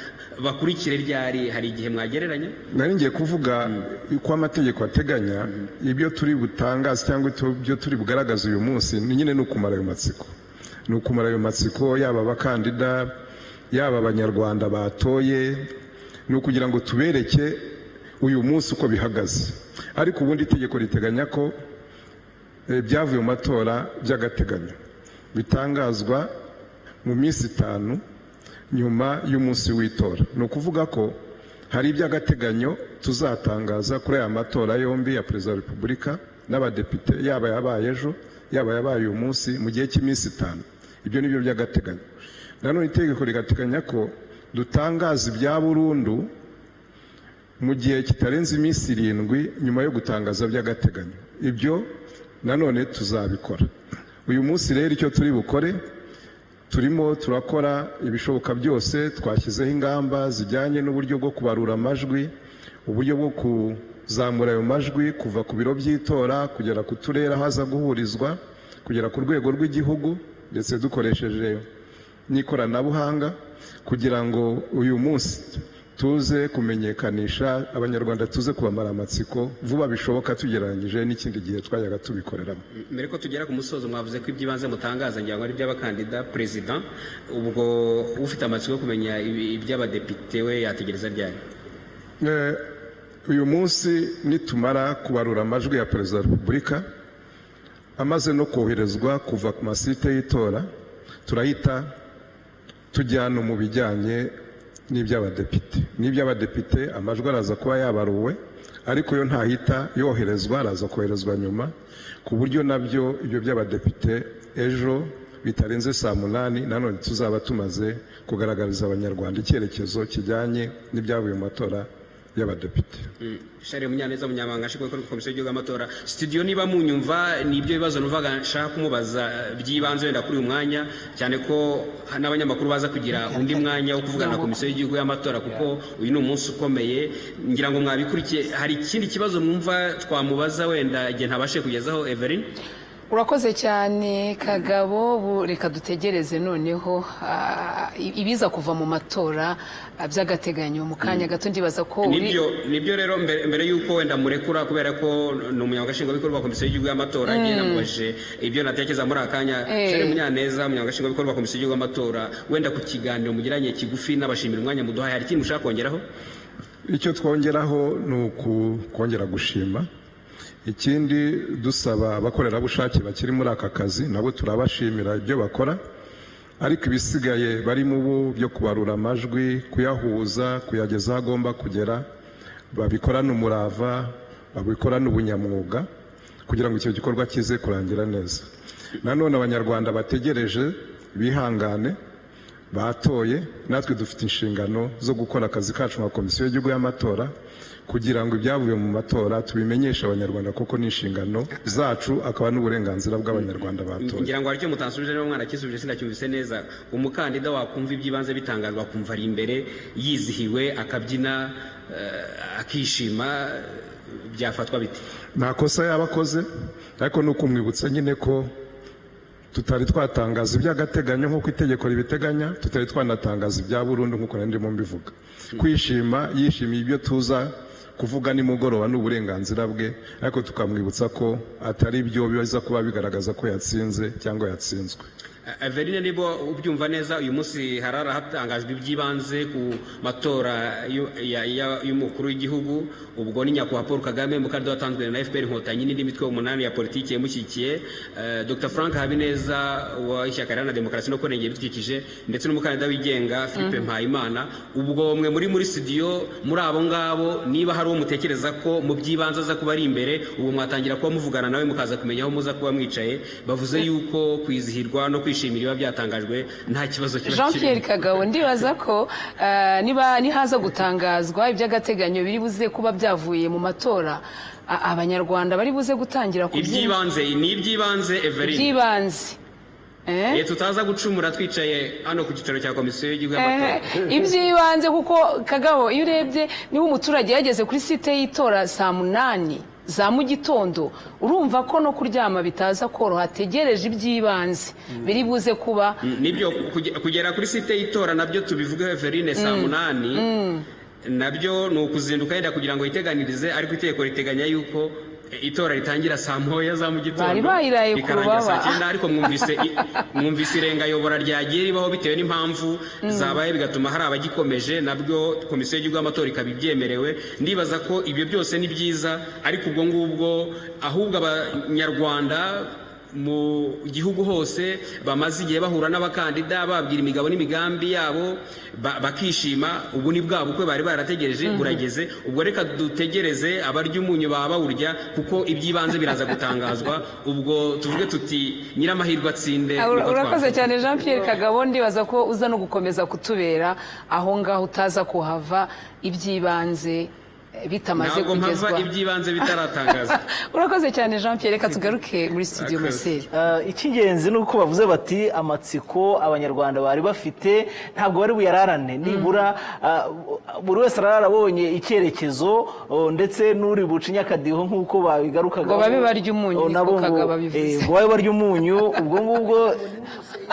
Bakurikire ryari? Hari igihe mwagereranya? Nari ngiye kuvuga uko amategeko ateganya. Ibyo turi butangaze cyangwa ibyo turi bugaragaze uyu munsi ni nyine ni ukumara ayo matsiko, ni ukumara ayo matsiko, yaba abakandida, yaba Abanyarwanda batoye, ni ukugira ngo tubereke uyu munsi uko bihagaze. Ariko ubundi itegeko riteganya ko ibyavuye mu matora by'agateganyo bitangazwa mu minsi 5 nyuma y'umunsi w'itora. Ni ukuvuga ko hari iby'agateganyo tuzatangaza kuri aya matora yombi ya Perezida wa Repubulika n'abadepite, yaba yabaye ejo, yaba yabaye uyu munsi, mu gihe cy'iminsi 5. Ibyo ni byo by'agateganyo. Nanone itegeko rigateganya ko dutangaza ibya burundu mu gihe kitarenze iminsi 7 nyuma yo gutangaza by'agateganyo. Ibyo nanone tuzabikora. Uyu munsi rero icyo turi bukore, turimo turakora ibishoboka byose, twashyizeho ingamba zijyanye n'uburyo bwo kubarura amajwi, uburyo bwo kuzamura ayo majwi kuva ku biro by'itora kugera ku turere aho aza guhurizwa, kugera ku rwego rw'igihugu, ndetse dukoresheje n'ikoranabuhanga, kugira ngo uyu munsi tuze kumenyekanisha Abanyarwanda, tuze kubamara amatsiko vuba bishoboka tugereranyije n'ikindi gihe twajyaga tubikoreramo. Mbere ko tugera ku musozo, mwavuze ko iby'ibanze mutangaza ngira ngo ari iby'abakandida perezida. Ubwo ufite amatsiko yo kumenya iby'abadepite we yategereza ryari? Uyu munsi nitumara kubarura amajwi ya Perezida wa Repubulika amaze no koherezwa kuva ku masite y'itora, turahita tujyana mu bijyanye n'iby'abadepite. N'iby'abadepite amajwi araza kuba yabaruwe, ariko yo ntahita yoherezwa, araza koherezwa nyuma, ku buryo nabyo ibyo by'abadepite ejo bitarenze saa 8 nanone tuzaba tumaze kugaragariza Abanyarwanda icyerekezo kijyanye n'ibyavuye mu matora y'abadepite. Charles Munyaneza, umunyamabanga nshingwabikorwa Komisiyo y'Igihugu y'Amatora, studio niba munyumva, ni ibyo bibazo numvaga nshaka kumubaza by'ibanze wenda kuri uyu mwanya, cyane ko n'abanyamakuru baza kugira undi mwanya wo kuvugana na Komisiyo y'Igihugu y'Amatora, kuko uyu ni umunsi ukomeye. Ngira ngo mwabikurikiye. Hari ikindi kibazo mwumva twamubaza wenda igihe ntabashe kugezaho, Evelyn? Urakoze cyane Kagabo. Reka dutegereze noneho ibiza kuva mu matora by'agateganyo mu kanya gato. Ndibaza ko nibyo rero mbere y'uko wenda murekura, kubera ko ni umunyamabanga nshingwabikorwa wa Komisiyo y'Igihugu y'Amatora, ngiye namubajije ibyo natekereza muri aka kanya. Charles Munyaneza, umunyamabanga nshingwabikorwa wa Komisiyo y'Igihugu y'Amatora, wenda ku kiganiro mugiranye kigufi n'abashimira umwanya muduhaye, hari ikindi mushaka kongeraho? Icyo twongeraho ni ukongera gushima. Ikindi, dusaba abakorerabushake bakiri muri aka kazi, nabo turabashimira ibyo bakora, ariko ibisigaye barimo ubu byo kubarura amajwi, kuyahuza, kuyageza aho agomba kugera, babikorane umurava, babikorane ubunyamwuga, kugira ngo icyo gikorwa kize kurangira neza. Nanone Abanyarwanda bategereje bihangane, batoye, natwe dufite inshingano zo gukora akazi kacu nka Komisiyo y'Igihugu y'Amatora, kugira ngo ibyavuye mu matora tubimenyeshe Abanyarwanda, kuko ni inshingano zacu, akaba n'uburenganzira bw'Abanyarwanda batoye. Ngira ngo hari icyo mutansubije, niba mwarakisubije sinacyumvise neza. Umukandida wakumva iby'ibanze bitangazwa akumva ari imbere yizihiwe, akabyina, akishima, byafatwa bite? Nta kosa yaba akoze, ariko ni ukumwibutsa nyine ko tutari twatangaza iby'agateganyo nk'uko itegeko ribiteganya, tutari twanatangaza ibya burundu nk'uko nari ndimo mbivuga. Kwishima yishimiye ibyo tuza kuvuga nimugoroba ni uburenganzira bwe, ariko tukamwibutsa ko atari byo biza kuba bigaragaza ko yatsinze cyangwa yatsinzwe. Eveline, niba ubyumva neza, uyu munsi harara hatangajwe iby'ibanze ku matora y'umukuru w'igihugu. Ubwo ni Nyakubahwa Paul Kagame, umukandida watanzwe na FPR Inkotanyi n'indi mitwe 8 ya politiki yamushyigikiye, Dr Frank Habineza w'ishyaka riharanira demokarasi no kurengera ibidukikije, ndetse n'umukandida wigenga Philippe Mpayimana. Ubwo mwe muri studio, muri abo ngabo, niba hari uwo mutekereza ko mu by'ibanze aza kuba ari imbere, ubu mwatangira kuba muvugana nawe mukaza kumenya aho muza kuba mwicaye. Bavuze yuko kwizihirwa no kwishimira ibiba byatangajwe nta kibazo kiba Jean Pierre kirimo. Kagabo, ndibaza ko niba nihaza gutangazwa iby'agateganyo biri buze kuba byavuye mu matora, Abanyarwanda bari buze gutangira kubyina. Iby'ibanze ni iby'ibanze, Eveline. Iby'ibanze. Tutaza gucumura twicaye hano ku cyicaro cya Komisiyo y'Igihugu y'Amatora. Iby'ibanze, kuko Kagabo, iyo urebye niba umuturage yageze kuri site y'itora saa 8 za mu gitondo. Urumva ko no kuryama bitaza koroha, ategereje iby'ibanze biri buze kuba. Nibyo, kugera kuri site y'itora nabyo tubivugeho Everine, saa 8 nabyo ni ukuzinduka yenda kugira ngo yiteganirize, ariko itegeko riteganya yuko itora ritangira saa 1 za mu gitondo, Bari bayiraye ku rikarangira saa rubaba. 9. Ariko mwumvise irengayobora ryagiye ribaho bitewe n'impamvu zabaye, bigatuma hari abagikomeje, nabwo Komisiyo y'Igihugu y'Amatora ikaba ibyemerewe. Ndibaza ko ibyo byose ni byiza, ariko ubwo ngubwo ahubwo Abanyarwanda mu gihugu hose bamaze igihe bahura n'abakandida, babwira imigabo n'imigambi yabo, bakishima. Ubu ni bwa bukwe bari barategereje burageze. Ubwo reka dutegereze, abarya umunyu baba bawurya, kuko iby'ibanze biraza gutangazwa. Ubwo tuvuge tuti nyiramahirwe atsinde, niko Urakoze twavuga. cyane Jean Pierre Kagabo. Ndibaza ko uza no gukomeza kutubera aho ngaho, utaza kuhava iby'ibanze bitamaze Ntabwo mpava kugezwa. iby'ibanze bitaratangazwa. Urakoze cyane Jean Pierre. Reka tugaruke muri studio. Urakoze. Marcel. Icy'ingenzi ni uko bavuze bati amatsiko Abanyarwanda bari bafite ntabwo bari buyararane, nibura buri wese arara abonye icyerekezo, ndetse n'uri buce akadiho nk'uko babigarukaga Ngo babe barya umunyu, niko nabo ngo, Kagabo abivuze. Ngo babe barya umunyu. Ubwo ngubwo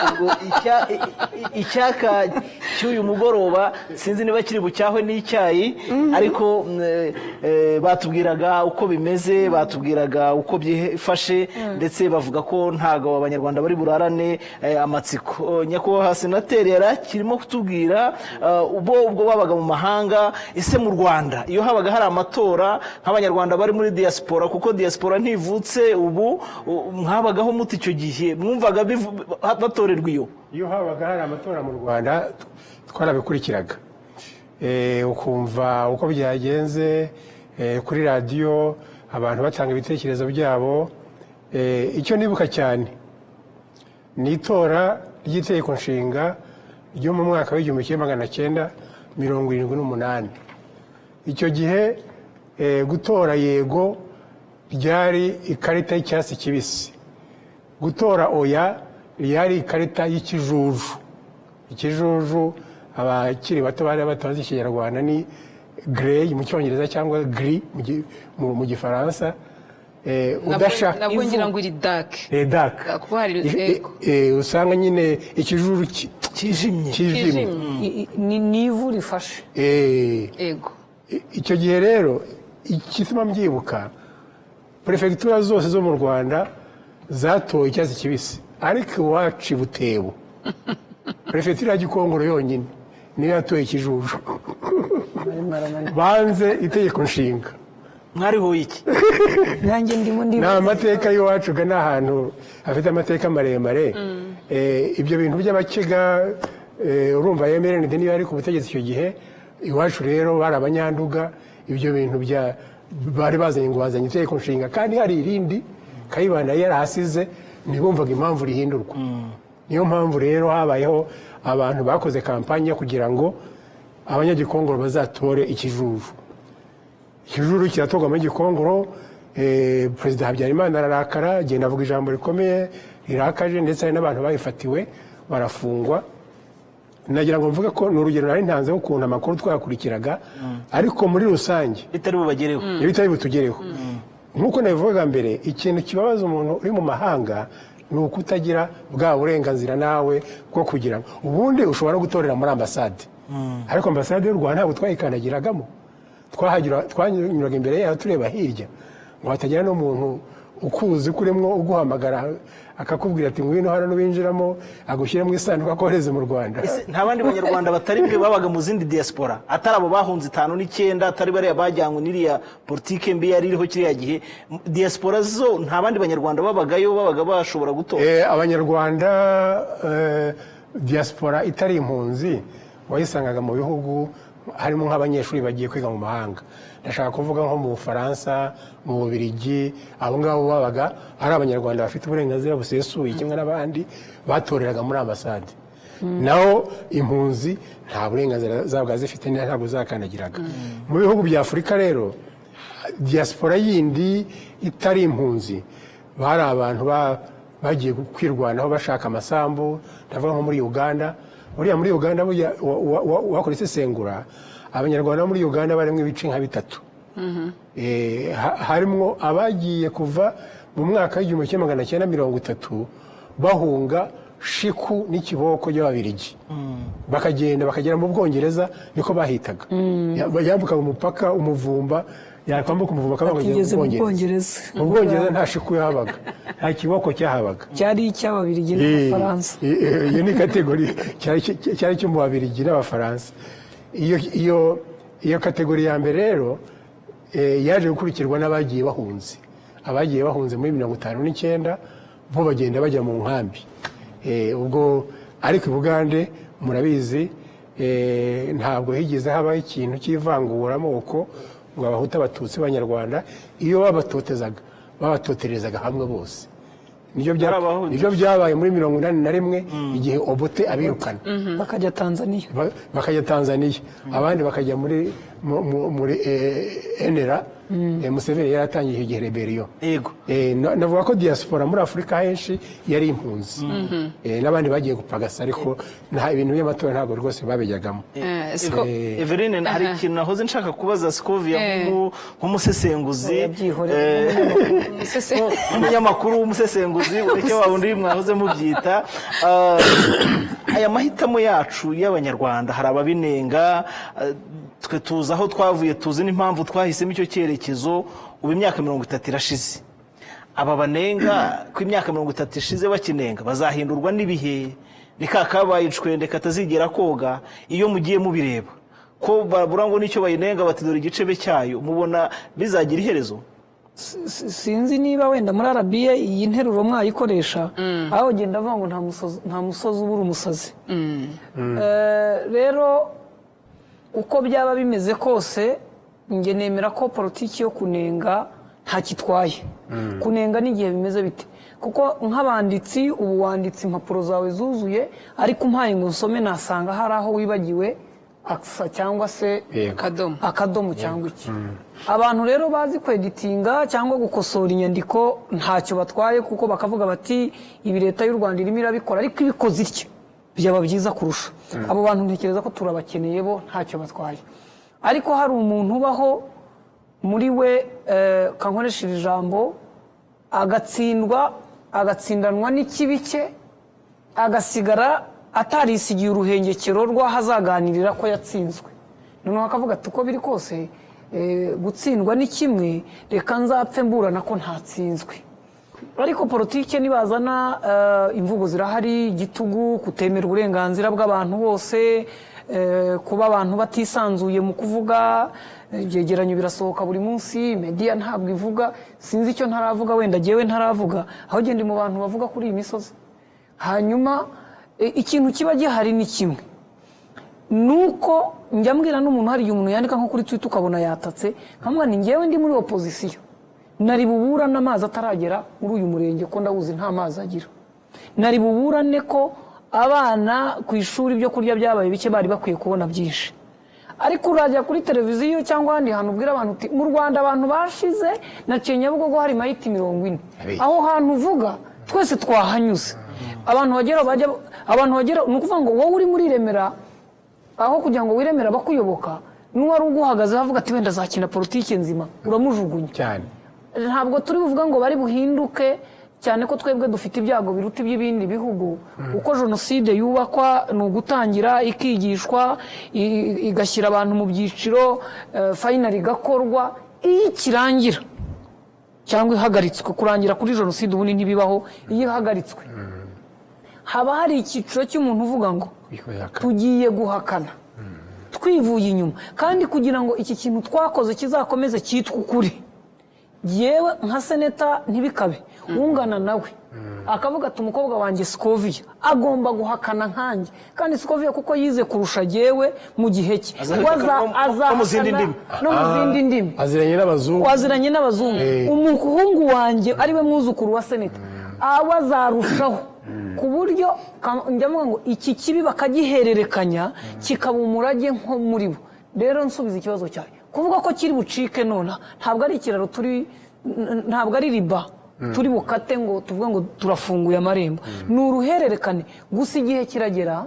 ubwo icyaka cy'uyu mugoroba sinzi niba kiri bucyahwe n'icyayi, ariko batubwiraga uko bimeze, batubwiraga uko byifashe, ndetse bavuga ko ntago Abanyarwanda bari burarane amatsiko. Nyakubahwa senateri yari akirimo kutubwira ubwo babaga mu mahanga. Ese mu Rwanda iyo habaga hari amatora, nk'Abanyarwanda bari muri diaspora, kuko diaspora ntivutse ubu, mwabagaho muti icyo gihe? Mwumvaga batorerwa iyo? Iyo habaga hari amatora mu Rwanda twarabikurikiraga, ukumva uko byagenze kuri radiyo, abantu batanga ibitekerezo byabo. Icyo nibuka cyane ni itora ry'itegeko nshinga ryo mu mwaka w'1978. Icyo gihe gutora yego ryari ikarita y'icyatsi kibisi, gutora oya yari ikarita y'ikijuju. Ikijuju, abakiri bato bari batazi Ikinyarwanda, ni grey mu Cyongereza cyangwa gris mu Gifaransa. Udashaka Nabwo ngira ngo iri dark. Dark. Kuko hari yego. Usanga nyine ikijuju kijimye. Kijimye. Ni ivu rifashe. Yego. Icyo gihe rero, igituma mbyibuka, perefegitura zose zo mu Rwanda zatoye icyatsi kibisi, ariko iwacu i Butebo, perefegitura ya Gikongoro yonyine niyo yatoye ikijuju. Banze itegeko nshinga. Mwarihuye iki? Nanjye ndimo Ni ndibaza. amateka y'iwacu ga, ni ahantu hafite amateka maremare. Ibyo bintu by'Abakiga, urumva MRND niyo yari ku butegetsi icyo gihe. Iwacu rero bari Abanyanduga. Ibyo bintu bya bari bazanye ngo bazanye itegeko nshinga kandi hari irindi Kayibanda yari yarahasize, ntibumvaga impamvu rihindurwa. Niyo mpamvu rero habayeho abantu bakoze kampanye kugira ngo Abanyagikongoro bazatore ikijuju. Ikijuju kiratorwa muri Gikongoro. Perezida Habyarimana ararakara, agenda avuga ijambo rikomeye rirakaje, ndetse hari n'abantu babifatiwe barafungwa. Nagira ngo mvuge ko ni urugero nari ntanzeho ukuntu amakuru twayakurikiraga, ariko muri rusange bitari bubagereho. Iyo bitari butugereho. Nk'uko nabivugaga mbere, ikintu kibabaza umuntu uri mu mahanga ni ukutagira bwa burenganzira nawe bwo kugira ngo ubundi ushobora no gutorera muri ambasade, ariko ambasade y'u Rwanda ntabwo twayikandagiragamo. Twanyuraga imbere yayo tureba hirya ngo hatagira n'umuntu ukuzi ko urimo uguhamagara akakubwira ati ngwino hano, n'ubinjiramo agushyire mu isanduku akohereze mu Rwanda. Ese nta bandi Banyarwanda batari mwe babaga mu zindi diaspora, atari abo bahunze 59, atari bariya bajyanywe n'iriya politike mbi yari iriho kiriya gihe? Diaspora zo nta bandi Banyarwanda babagayo babaga bashobora gutora? Abanyarwanda diaspora itari impunzi wayisangaga mu bihugu harimo nk'abanyeshuri bagiye kwiga mu mahanga. Ndashaka kuvuga nko mu Bufaransa, mu Bubiligi. Abo ngabo babaga ari Abanyarwanda bafite uburenganzira busesuye kimwe n'abandi, batoreraga muri ambasade. Naho impunzi nta burenganzira zabaga zifite, ntabwo zakandagiraga mu bihugu bya Afurika. Rero diaspora yindi itari impunzi bari abantu bagiye kwirwanaho bashaka amasambu. Ndavuga nko muri Uganda. Buriya muri Uganda, burya wakora isesengura, Abanyarwanda bo muri Uganda barimo ibice nka bitatu. Harimo abagiye kuva mu mwaka w'1930 bahunga shiku n'ikiboko by'Ababirigi, bakagenda bakagera mu Bwongereza, niko bahitaga. Yambukaga umupaka umuvumba, yakwambuka umuvumba akaba Atigeze mu mu Bwongereza. Mu Bwongereza nta shiku yahabaga, nta kiboko cyahabaga. Cyari icy'Ababirigi n'Abafaransa. Iyo ni catégorie cyari cyo mu Babirigi n'Abafaransa. Iyo catégorie ya mbere rero yaje gukurikirwa n'abagiye bahunze, abagiye bahunze muri 59, bo bagenda bajya mu nkambi. Ubwo ariko i Bugande murabizi, ntabwo higeze habaho ikintu cy'ivanguramoko ngo Abahutu, Abatutsi, Abanyarwanda. Iyo babatotezaga, babatoterezaga hamwe bose. Barabahunze. Nibyo byabaye muri 81 igihe Obote abirukana. Bakajya Tanzania. Bakajya Tanzania, abandi bakajya muri NRA. Museveni yari atangiye igihe rébellion. Navuga ko diaspora muri Afurika henshi yari impunzi. N'abandi bagiye gupagasa, ariko nta ibintu by'amatora ntabwo rwose babijyagamo. Everine, hari ikintu nahoze nshaka kubaza Scovia nk'umusesenguzi. Oya, byihorere. Nk'umunyamakuru w'umusesenguzi, ureke wa wundi mwahoze mubyita. Aya mahitamo yacu y'Abanyarwanda hari ababinenga. Twe tuzi aho twavuye, tuzi n'impamvu twahisemo icyo cyerekezo. Ubu imyaka 30 irashize. Aba banenga ko imyaka 30 ishize bakinenga, bazahindurwa n'ibihe? Ni ka kabaye icwende katazigera koga. Iyo mugiye mubireba ko babura ngo nicyo bayinenga, bati dore igicebe cyayo, mubona bizagira iherezo? Sinzi niba wenda muri RBA iyi nteruro mwayikoresha, aho ugenda avuga ngo nta musozi ubura umusazi. Rero uko byaba bimeze kose, njye nemera ko politiki yo kunenga ntakitwaye. Kunenga n'igihe bimeze bite? Kuko nk'abanditsi, ubu wanditse impapuro zawe zuzuye, ariko umpaye ngo nsome nasanga hari aho wibagiwe akisa cyangwa se Akadomo. Akadomo cyangwa iki. Abantu rero bazi kweditinga cyangwa gukosora inyandiko ntacyo batwaye, kuko bakavuga bati ibi leta y'u Rwanda irimo irabikora, ariko ibikoze itya byaba byiza kurusha. Abo bantu ntekereza ko turabakeneye, bo ntacyo batwaye. Ariko hari umuntu ubaho muri we, kankoresha iri jambo, agatsindwa, agatsindanwa n'ikibi cye, agasigara atarisigiye uruhengekero rw'aho azaganirira ko yatsinzwe. Noneho akavuga ati uko biri kose, gutsindwa ni kimwe, reka nzapfe mburana ko ntatsinzwe. Ariko politike nibazana, imvugo zirahari: igitugu, kutemera uburenganzira bw'abantu bose, kuba abantu batisanzuye mu kuvuga. Ibyegeranyo birasohoka buri munsi, media ntabwo ivuga. Sinzi icyo ntaravuga, wenda jyewe ntaravuga aho genda mu bantu bavuga kuri iyi misozi. Hanyuma ikintu kiba gihari ni kimwe, nuko njya mbwira n'umuntu, hari igihe umuntu yandika nko kuri Twitter ukabona yatatse, nkamubwira ni njyewe ndi muri opozisiyo nari buburane amazi ataragera muri uyu murenge, ko ndawuzi nta mazi agira. Nari buburane ko abana ku ishuri ibyo kurya byabaye bike, bari bakwiye kubona byinshi. Ariko urajya kuri televiziyo cyangwa ahandi hantu ubwira abantu uti mu Rwanda abantu bashize, naciye Nyabugogo hari mayiti 40. Aho hantu uvuga twese twahanyuze. Abantu bagera bajya, abantu bagera, ni ukuvuga ngo wowe uri muri Remera, aho kugira ngo wiremere abakuyoboka, n'uwari uguhagaze avuga ati wenda azakina politiki nzima, uramujugunya. Cyane. Ntabwo turi buvuga ngo bari buhinduke cyane, ko twebwe dufite ibyago biruta iby'ibindi bihugu. Uko jenoside yubakwa ni ugutangira ikigishwa, igashyira abantu mu byiciro, finally igakorwa. Iyo ikirangira cyangwa ihagaritswe, kurangira kuri jenoside ubundi ntibibaho, iyo ihagaritswe haba hari icyiciro cy'umuntu uvuga ngo tugiye guhakana twivuye inyuma, kandi kugira ngo iki kintu twakoze kizakomeze cyitwe ukuri, yewe nka seneta ntibikabe ungana nawe akavuga ati umukobwa wanjye Scovia agomba guhakana nkanjye, kandi Scovia kuko yize kurusha jyewe mu gihe cye. Azahakana no mu zindi azahakana ndimi. No mu zindi ndimi. Aziranye n'abazungu. Waziranye n'abazungu. Umuhungu wanjye ariwe mwuzukuru wa seneta aba azarushaho, ku buryo njya mvuga ngo iki kibi bakagihererekanya kikaba umurage nko muri bo. Rero nsubiza ikibazo cyawe, kuvuga ko kiri bucike nona, ntabwo ari ikiraro turi, ntabwo ari riba turi bukate ngo tuvuge ngo turafunguye amarembo. Ni uruhererekane gusa. Igihe kiragera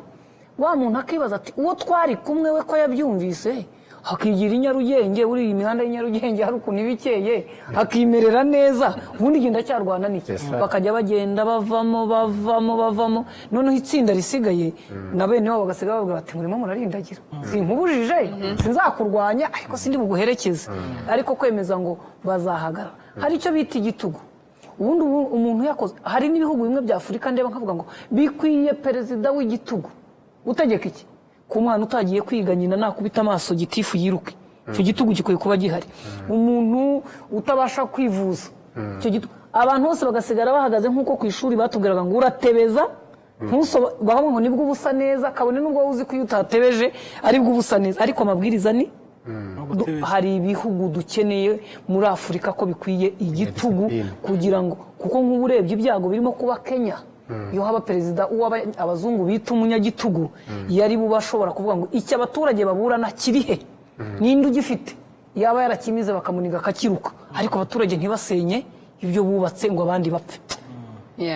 wa muntu akibaza ati uwo twari kumwe we ko yabyumvise. Hakigira i Nyarugenge, uriya imihanda y'i Nyarugenge hari ukuntu iba ikeye, hakimerera neza. Ubundi genda cyarwana n'iki? Yes, sir. Bakajya bagenda bavamo, bavamo, bavamo, noneho itsinda risigaye na bene wabo bagasiga bavuga bati: "Murimo murarindagira, sinkubujije, sinzakurwanya, ariko sindi buguherekeze." Ariko kwemeza ngo bazahagarara, hari icyo bita igitugu. Ubundi ubu umuntu yakoze, hari n'ibihugu bimwe bya Afurika ndeba nkavuga ngo bikwiye perezida w'igitugu utegeka iki ku mwana utagiye kwiga, nyina nakubita amaso gitifu yiruke. Icyo gitugu gikwiye kuba gihari. Umuntu utabasha kwivuza, icyo gitugu, abantu bose bagasigara bahagaze nk'uko ku ishuri batubwiraga ngo uratebeza bakavuga ngo nibwo uba usa neza, kabone n'ubwo wowe uzi ko iyo utatebeje aribwo uba usa neza, ariko amabwiriza ni hari ibihugu dukeneye muri Afurika ko bikwiye igitugu Discipline. kugira ngo, kuko nk'ubu urebye ibyago birimo kuba Kenya, iyo haba perezida uwo abazungu bita umunyagitugu, yari buba ashobora kuvuga ngo icyo abaturage baburana kiri he, ninde ugifite, yaba yarakimize bakamuniga akakiruka, ariko abaturage ntibasenye ibyo bubatse ngo abandi bapfe.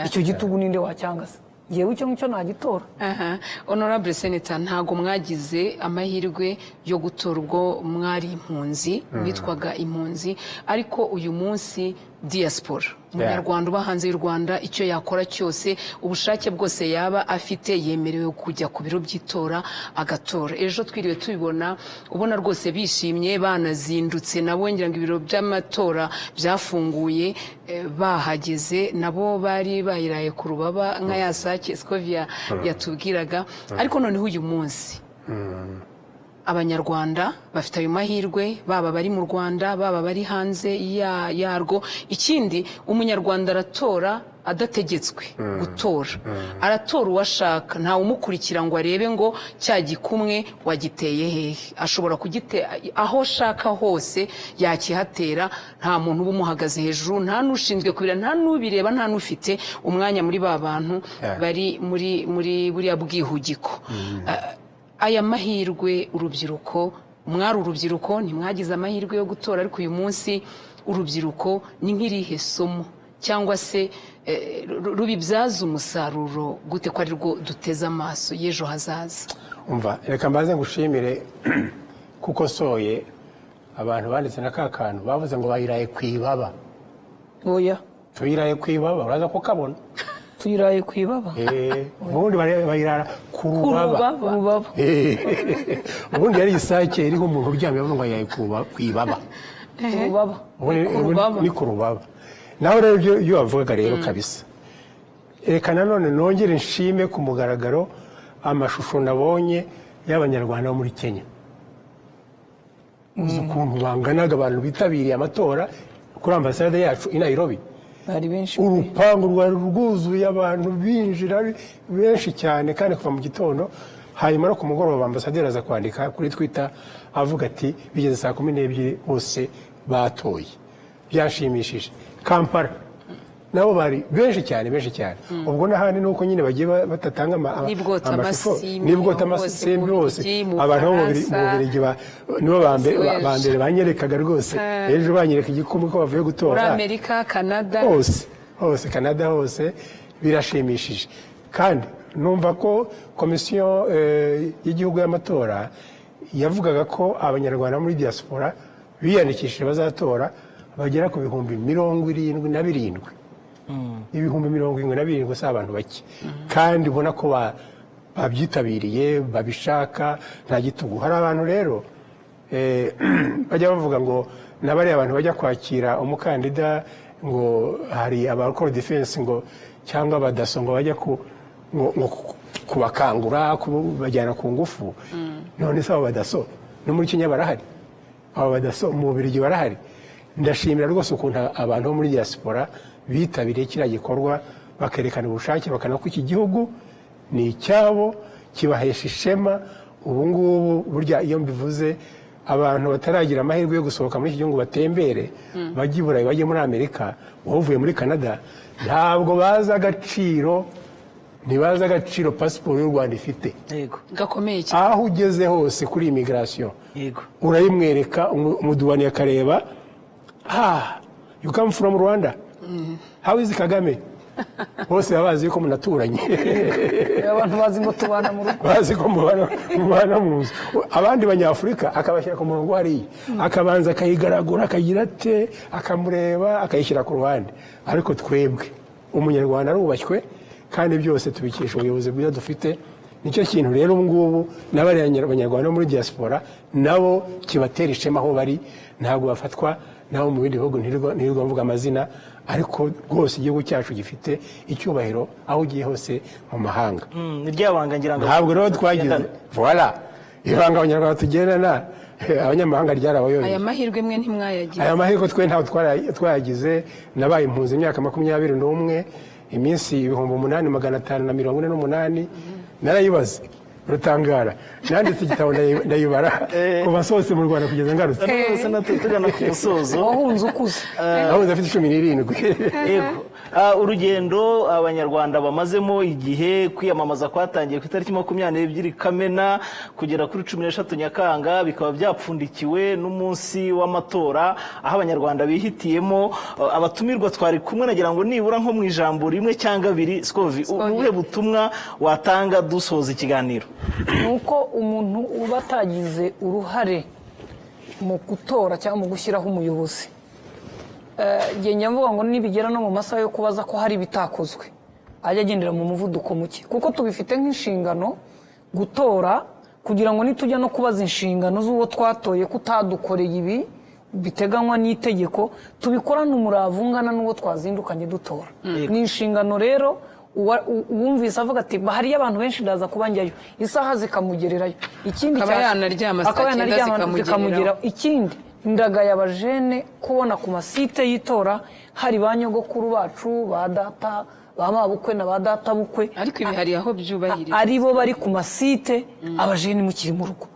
Icyo gitugu ninde wacyanga se? Ngewe icyo ngicyo nagitora. Aha. Honorable Senator, ntago mwagize amahirwe yo gutora ubwo mwari impunzi, mwitwaga impunzi, ariko uyu munsi diaspora, umunyarwanda uba hanze y'u Rwanda, icyo yakora cyose, ubushake bwose yaba afite, yemerewe kujya ku biro by'itora agatora. Ejo twiriwe tubibona, ubona rwose bishimye, banazindutse nabo, ngira ngo ibiro by'amatora byafunguye bahageze, nabo bari bayiraye ku rubaba nka ya sake Scovia yatubwiraga. Ariko noneho uyu munsi Abanyarwanda bafite ayo mahirwe, baba bari mu Rwanda, baba bari hanze yarwo. Ikindi, Umunyarwanda aratora adategetswe gutora, aratora uwo ashaka, ntawe umukurikira ngo arebe ngo cya gikumwe wagiteye hehe. Ashobora kugite aho ashaka hose, yakihatera, nta muntu uba umuhagaze hejuru, nta n'ushinzwe kubira, nta n'ubireba, nta n'ufite umwanya muri ba bantu bari muri buriya bwihugiko. Aya mahirwe urubyiruko, mwari urubyiruko ntimwagize amahirwe yo gutora, ariko uyu munsi urubyiruko ni nk'irihe somo cyangwa se rubibyaza umusaruro gute, ko ari rwo duteze amaso y'ejo hazaza? Umva, reka mbaze ngushimire kuko soye abantu banditse na ka kantu bavuze ngo bayiraye ku ibaba. Oya. Tuyiraye ku ibaba, uraza kukabona. Tuyiraye ku ibaba. Ubundi bayirara ku rubaba. Urubaba. Ubundi yari isake iriho umuntu uryamye, bavuga ngo ayiraye ku ibaba. Urubaba. Ubundi ni ku rubaba. Nawe rero ibyo wavugaga rero kabisa, reka nanone nongere nshime ku mugaragaro amashusho nabonye y'Abanyarwanda bo muri Kenya. Uzi ukuntu banganaga abantu bitabiriye amatora kuri ambasade yacu i Nairobi? Bari benshi. Urupangu rwari rwuzuye abantu, binjira ari benshi cyane, kandi kuva mu gitondo. Hanyuma no ku mugoroba ambasaderi aza kwandika kuri Twitter avuga ati bigeze saa 12 bose batoye. Byashimishije. Kampala nabo bari benshi cyane, benshi cyane. Ubwo n'ahandi ni uko nyine bagiye batatanga N'ibwota amashusho. Amasimbi, N'ibwota hose, amasimbi mu hose. Bubiligi, mu Abantu bo mu Bubiligi Bufaransa. Nibo ba mbere Suède. ba mbere banyerekaga rwose ejo, banyereka igikumwe ko bavuye gutora. Muri Amerika, Canada. Hose hose, Canada hose, birashimishije. Kandi numva ko Komisiyo y'Igihugu y'Amatora yavugaga ko Abanyarwanda muri diaspora biyandikishije bazatora bagera ku 77,000. 77,000 si abantu bake, kandi ubona ko babyitabiriye, babishaka, nta gitugu. Hari abantu rero bajya bavuga ngo na bariya abantu bajya kwakira umukandida, ngo hari abakora defense, ngo cyangwa abadaso, ngo bajya ngo kubakangura, kubajyana ku ngufu. None se abo badaso no muri Kenya barahari, abo badaso mu Bubiligi barahari. Ndashimira rwose ukuntu abantu bo muri diaspora bitabiriye kiriya gikorwa, bakerekana ubushake, bakana ko iki gihugu ni icyabo, kibahesha ishema. Ubu ngubu burya iyo mbivuze, abantu bataragira amahirwe yo gusohoka muri iki gihugu batembere, bajye i Burayi, bajye muri Amerika, wowe uvuye muri Canada, ntabwo bazi agaciro, ntibazi agaciro pasiporo y'u Rwanda ifite. Gakomeye cyane. Aho ugeze hose kuri immigration urayimwereka, umuduwani akareba: "Ah, you come from Rwanda, how is Kagame?" Bose baba bazi ko munaturanye. Abantu bazi ngo tubana mu rugo. Bazi ko mubana mu nzu. Abandi banyafurika akabashyira ku murongo hariya, akabanza akayigaragura, akagira ate, akamureba, akayishyira ku ruhande. Ariko twebwe umunyarwanda arubashywe, kandi byose tubikesha ubuyobozi bwiza dufite. Nicyo kintu rero ubu ngubu n'abariya banyarwanda bo muri diaspora nabo kibatera ishema aho bari, ntabwo bafatwa nabo mu bindi bihugu, ntirirwa mvuga amazina, ariko rwose igihugu cyacu gifite icyubahiro aho ugiye hose mu mahanga. Ni rya banga ngira ngo ntabwo rero twagize voilà ibanga abanyarwanda tugendana, abanyamahanga ryarabayobeje. Aya mahirwe mwe ntimwayagize. Aya mahirwe twe ntabwo twayagize. Nabaye impunzi imyaka 21, iminsi 8548 narayibaze rutangara, nanditse igitabo ndayibara kuva nsohotse mu Rwanda kugeza ngarutse. Tugana ku musozo. Wahunze ukuze. Nahunze afite 17. Yego. Urugendo abanyarwanda bamazemo igihe, kwiyamamaza kwatangiye ku itariki 22 Kamena kugera kuri 13 Nyakanga, bikaba byapfundikiwe n'umunsi w'amatora aho abanyarwanda bihitiyemo. Abatumirwa twari kumwe, nagira ngo nibura nko mu ijambo rimwe cyangwa abiri, Scovi, ubuhe butumwa watanga dusoza ikiganiro? Nuko umuntu uba atagize uruhare mu gutora cyangwa mu gushyiraho umuyobozi, njye mvuga ngo nibigera no mu masaha yo kubaza ko hari ibitakozwe, ajya agendera mu muvuduko muke, kuko tubifite nk'inshingano gutora, kugira ngo nitujya no kubaza inshingano z'uwo twatoye ko utadukoreye ibi biteganywa n'itegeko, tubikorane umurava ungana n'uwo twazindukanye dutora. Ni inshingano rero. Uwumvise avuga ati hariyo abantu benshi ndaza kuba njyayo, isaha zikamugererayo, ikindi akaba yanaryama saa cyenda zikamugeraho. Ikindi ndagaya abajene kubona ku masite y'itora hari ba nyogokuru bacu, ba data, ba mabukwe na ba data bukwe, ariko ibi hari aho byubahiriza, ari bo bari ku masite. Abajene mukiri mu rugo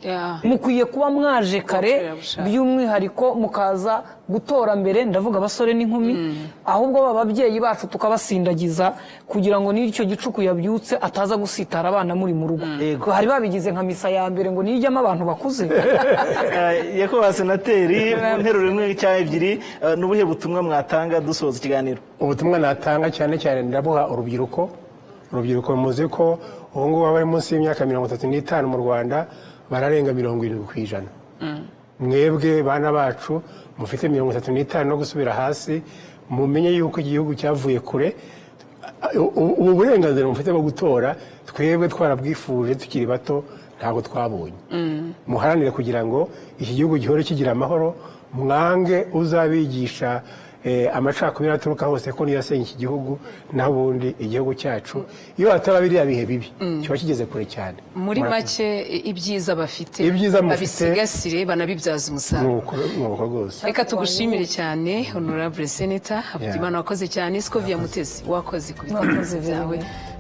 mukwiye kuba mwaje kare, by'umwihariko mukaza gutora mbere, ndavuga abasore n'inkumi, ahubwo ababyeyi bacu tukabasindagiza kugira ngo n'icyo gicuku yabyutse ataza gusitara abana muri mu rugo. Hari babigize nka misa ya mbere ngo nijyamo abantu bakuze. Nyakubahwa Senateri, mu nteruro imwe cyangwa ebyiri, n'ubuhe butumwa mwatanga dusoza ikiganiro? Ubutumwa natanga cyane cyane ndabuha urubyiruko. Urubyiruko muzi ko ubu ngubu abari munsi y'imyaka 35 mu Rwanda bararenga 70%. Mwebwe bana bacu mufite 35 no gusubira hasi, mumenye yuko igihugu cyavuye kure. Ubu burenganzira mufite bwo gutora twebwe twarabwifuje tukiri bato, ntabwo twabonye. Muharanire kugira ngo iki gihugu gihore kigira amahoro, mwange uzabigisha amacakubiri aturuka hose ko niyo yasenye iki gihugu, naho ubundi igihugu cyacu iyo hataba biriya bihe bibi kiba kigeze kure cyane. Muri make ibyiza bafite babisigasire banabibyaza umusaruro. Nuko rwose. Reka tugushimire cyane Honorable Senator Havugimana, wakoze cyane. Scovia Mutesi, wakoze ku bitekerezo byawe.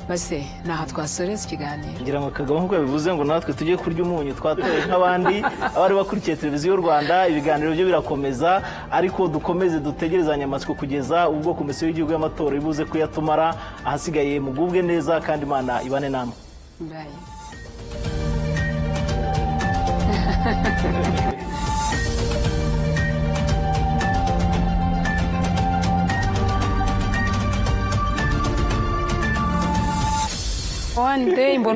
Maze naha twasoreza ikiganiro. Ngira ngo Kagabo nk'uko yabivuze ngo natwe tujye kurya umunyu twatoye nk'abandi. Abari bakurikiye televiziyo y'u Rwanda, ibiganiro byo birakomeza, ariko dukomeze dutegerezanye amatsiko kugeza ubwo komisiyo y'igihugu y'amatora ibuze kuyatumara. Ahasigaye mugubwe neza kandi Imana ibane namwe. Bye. One day mbona.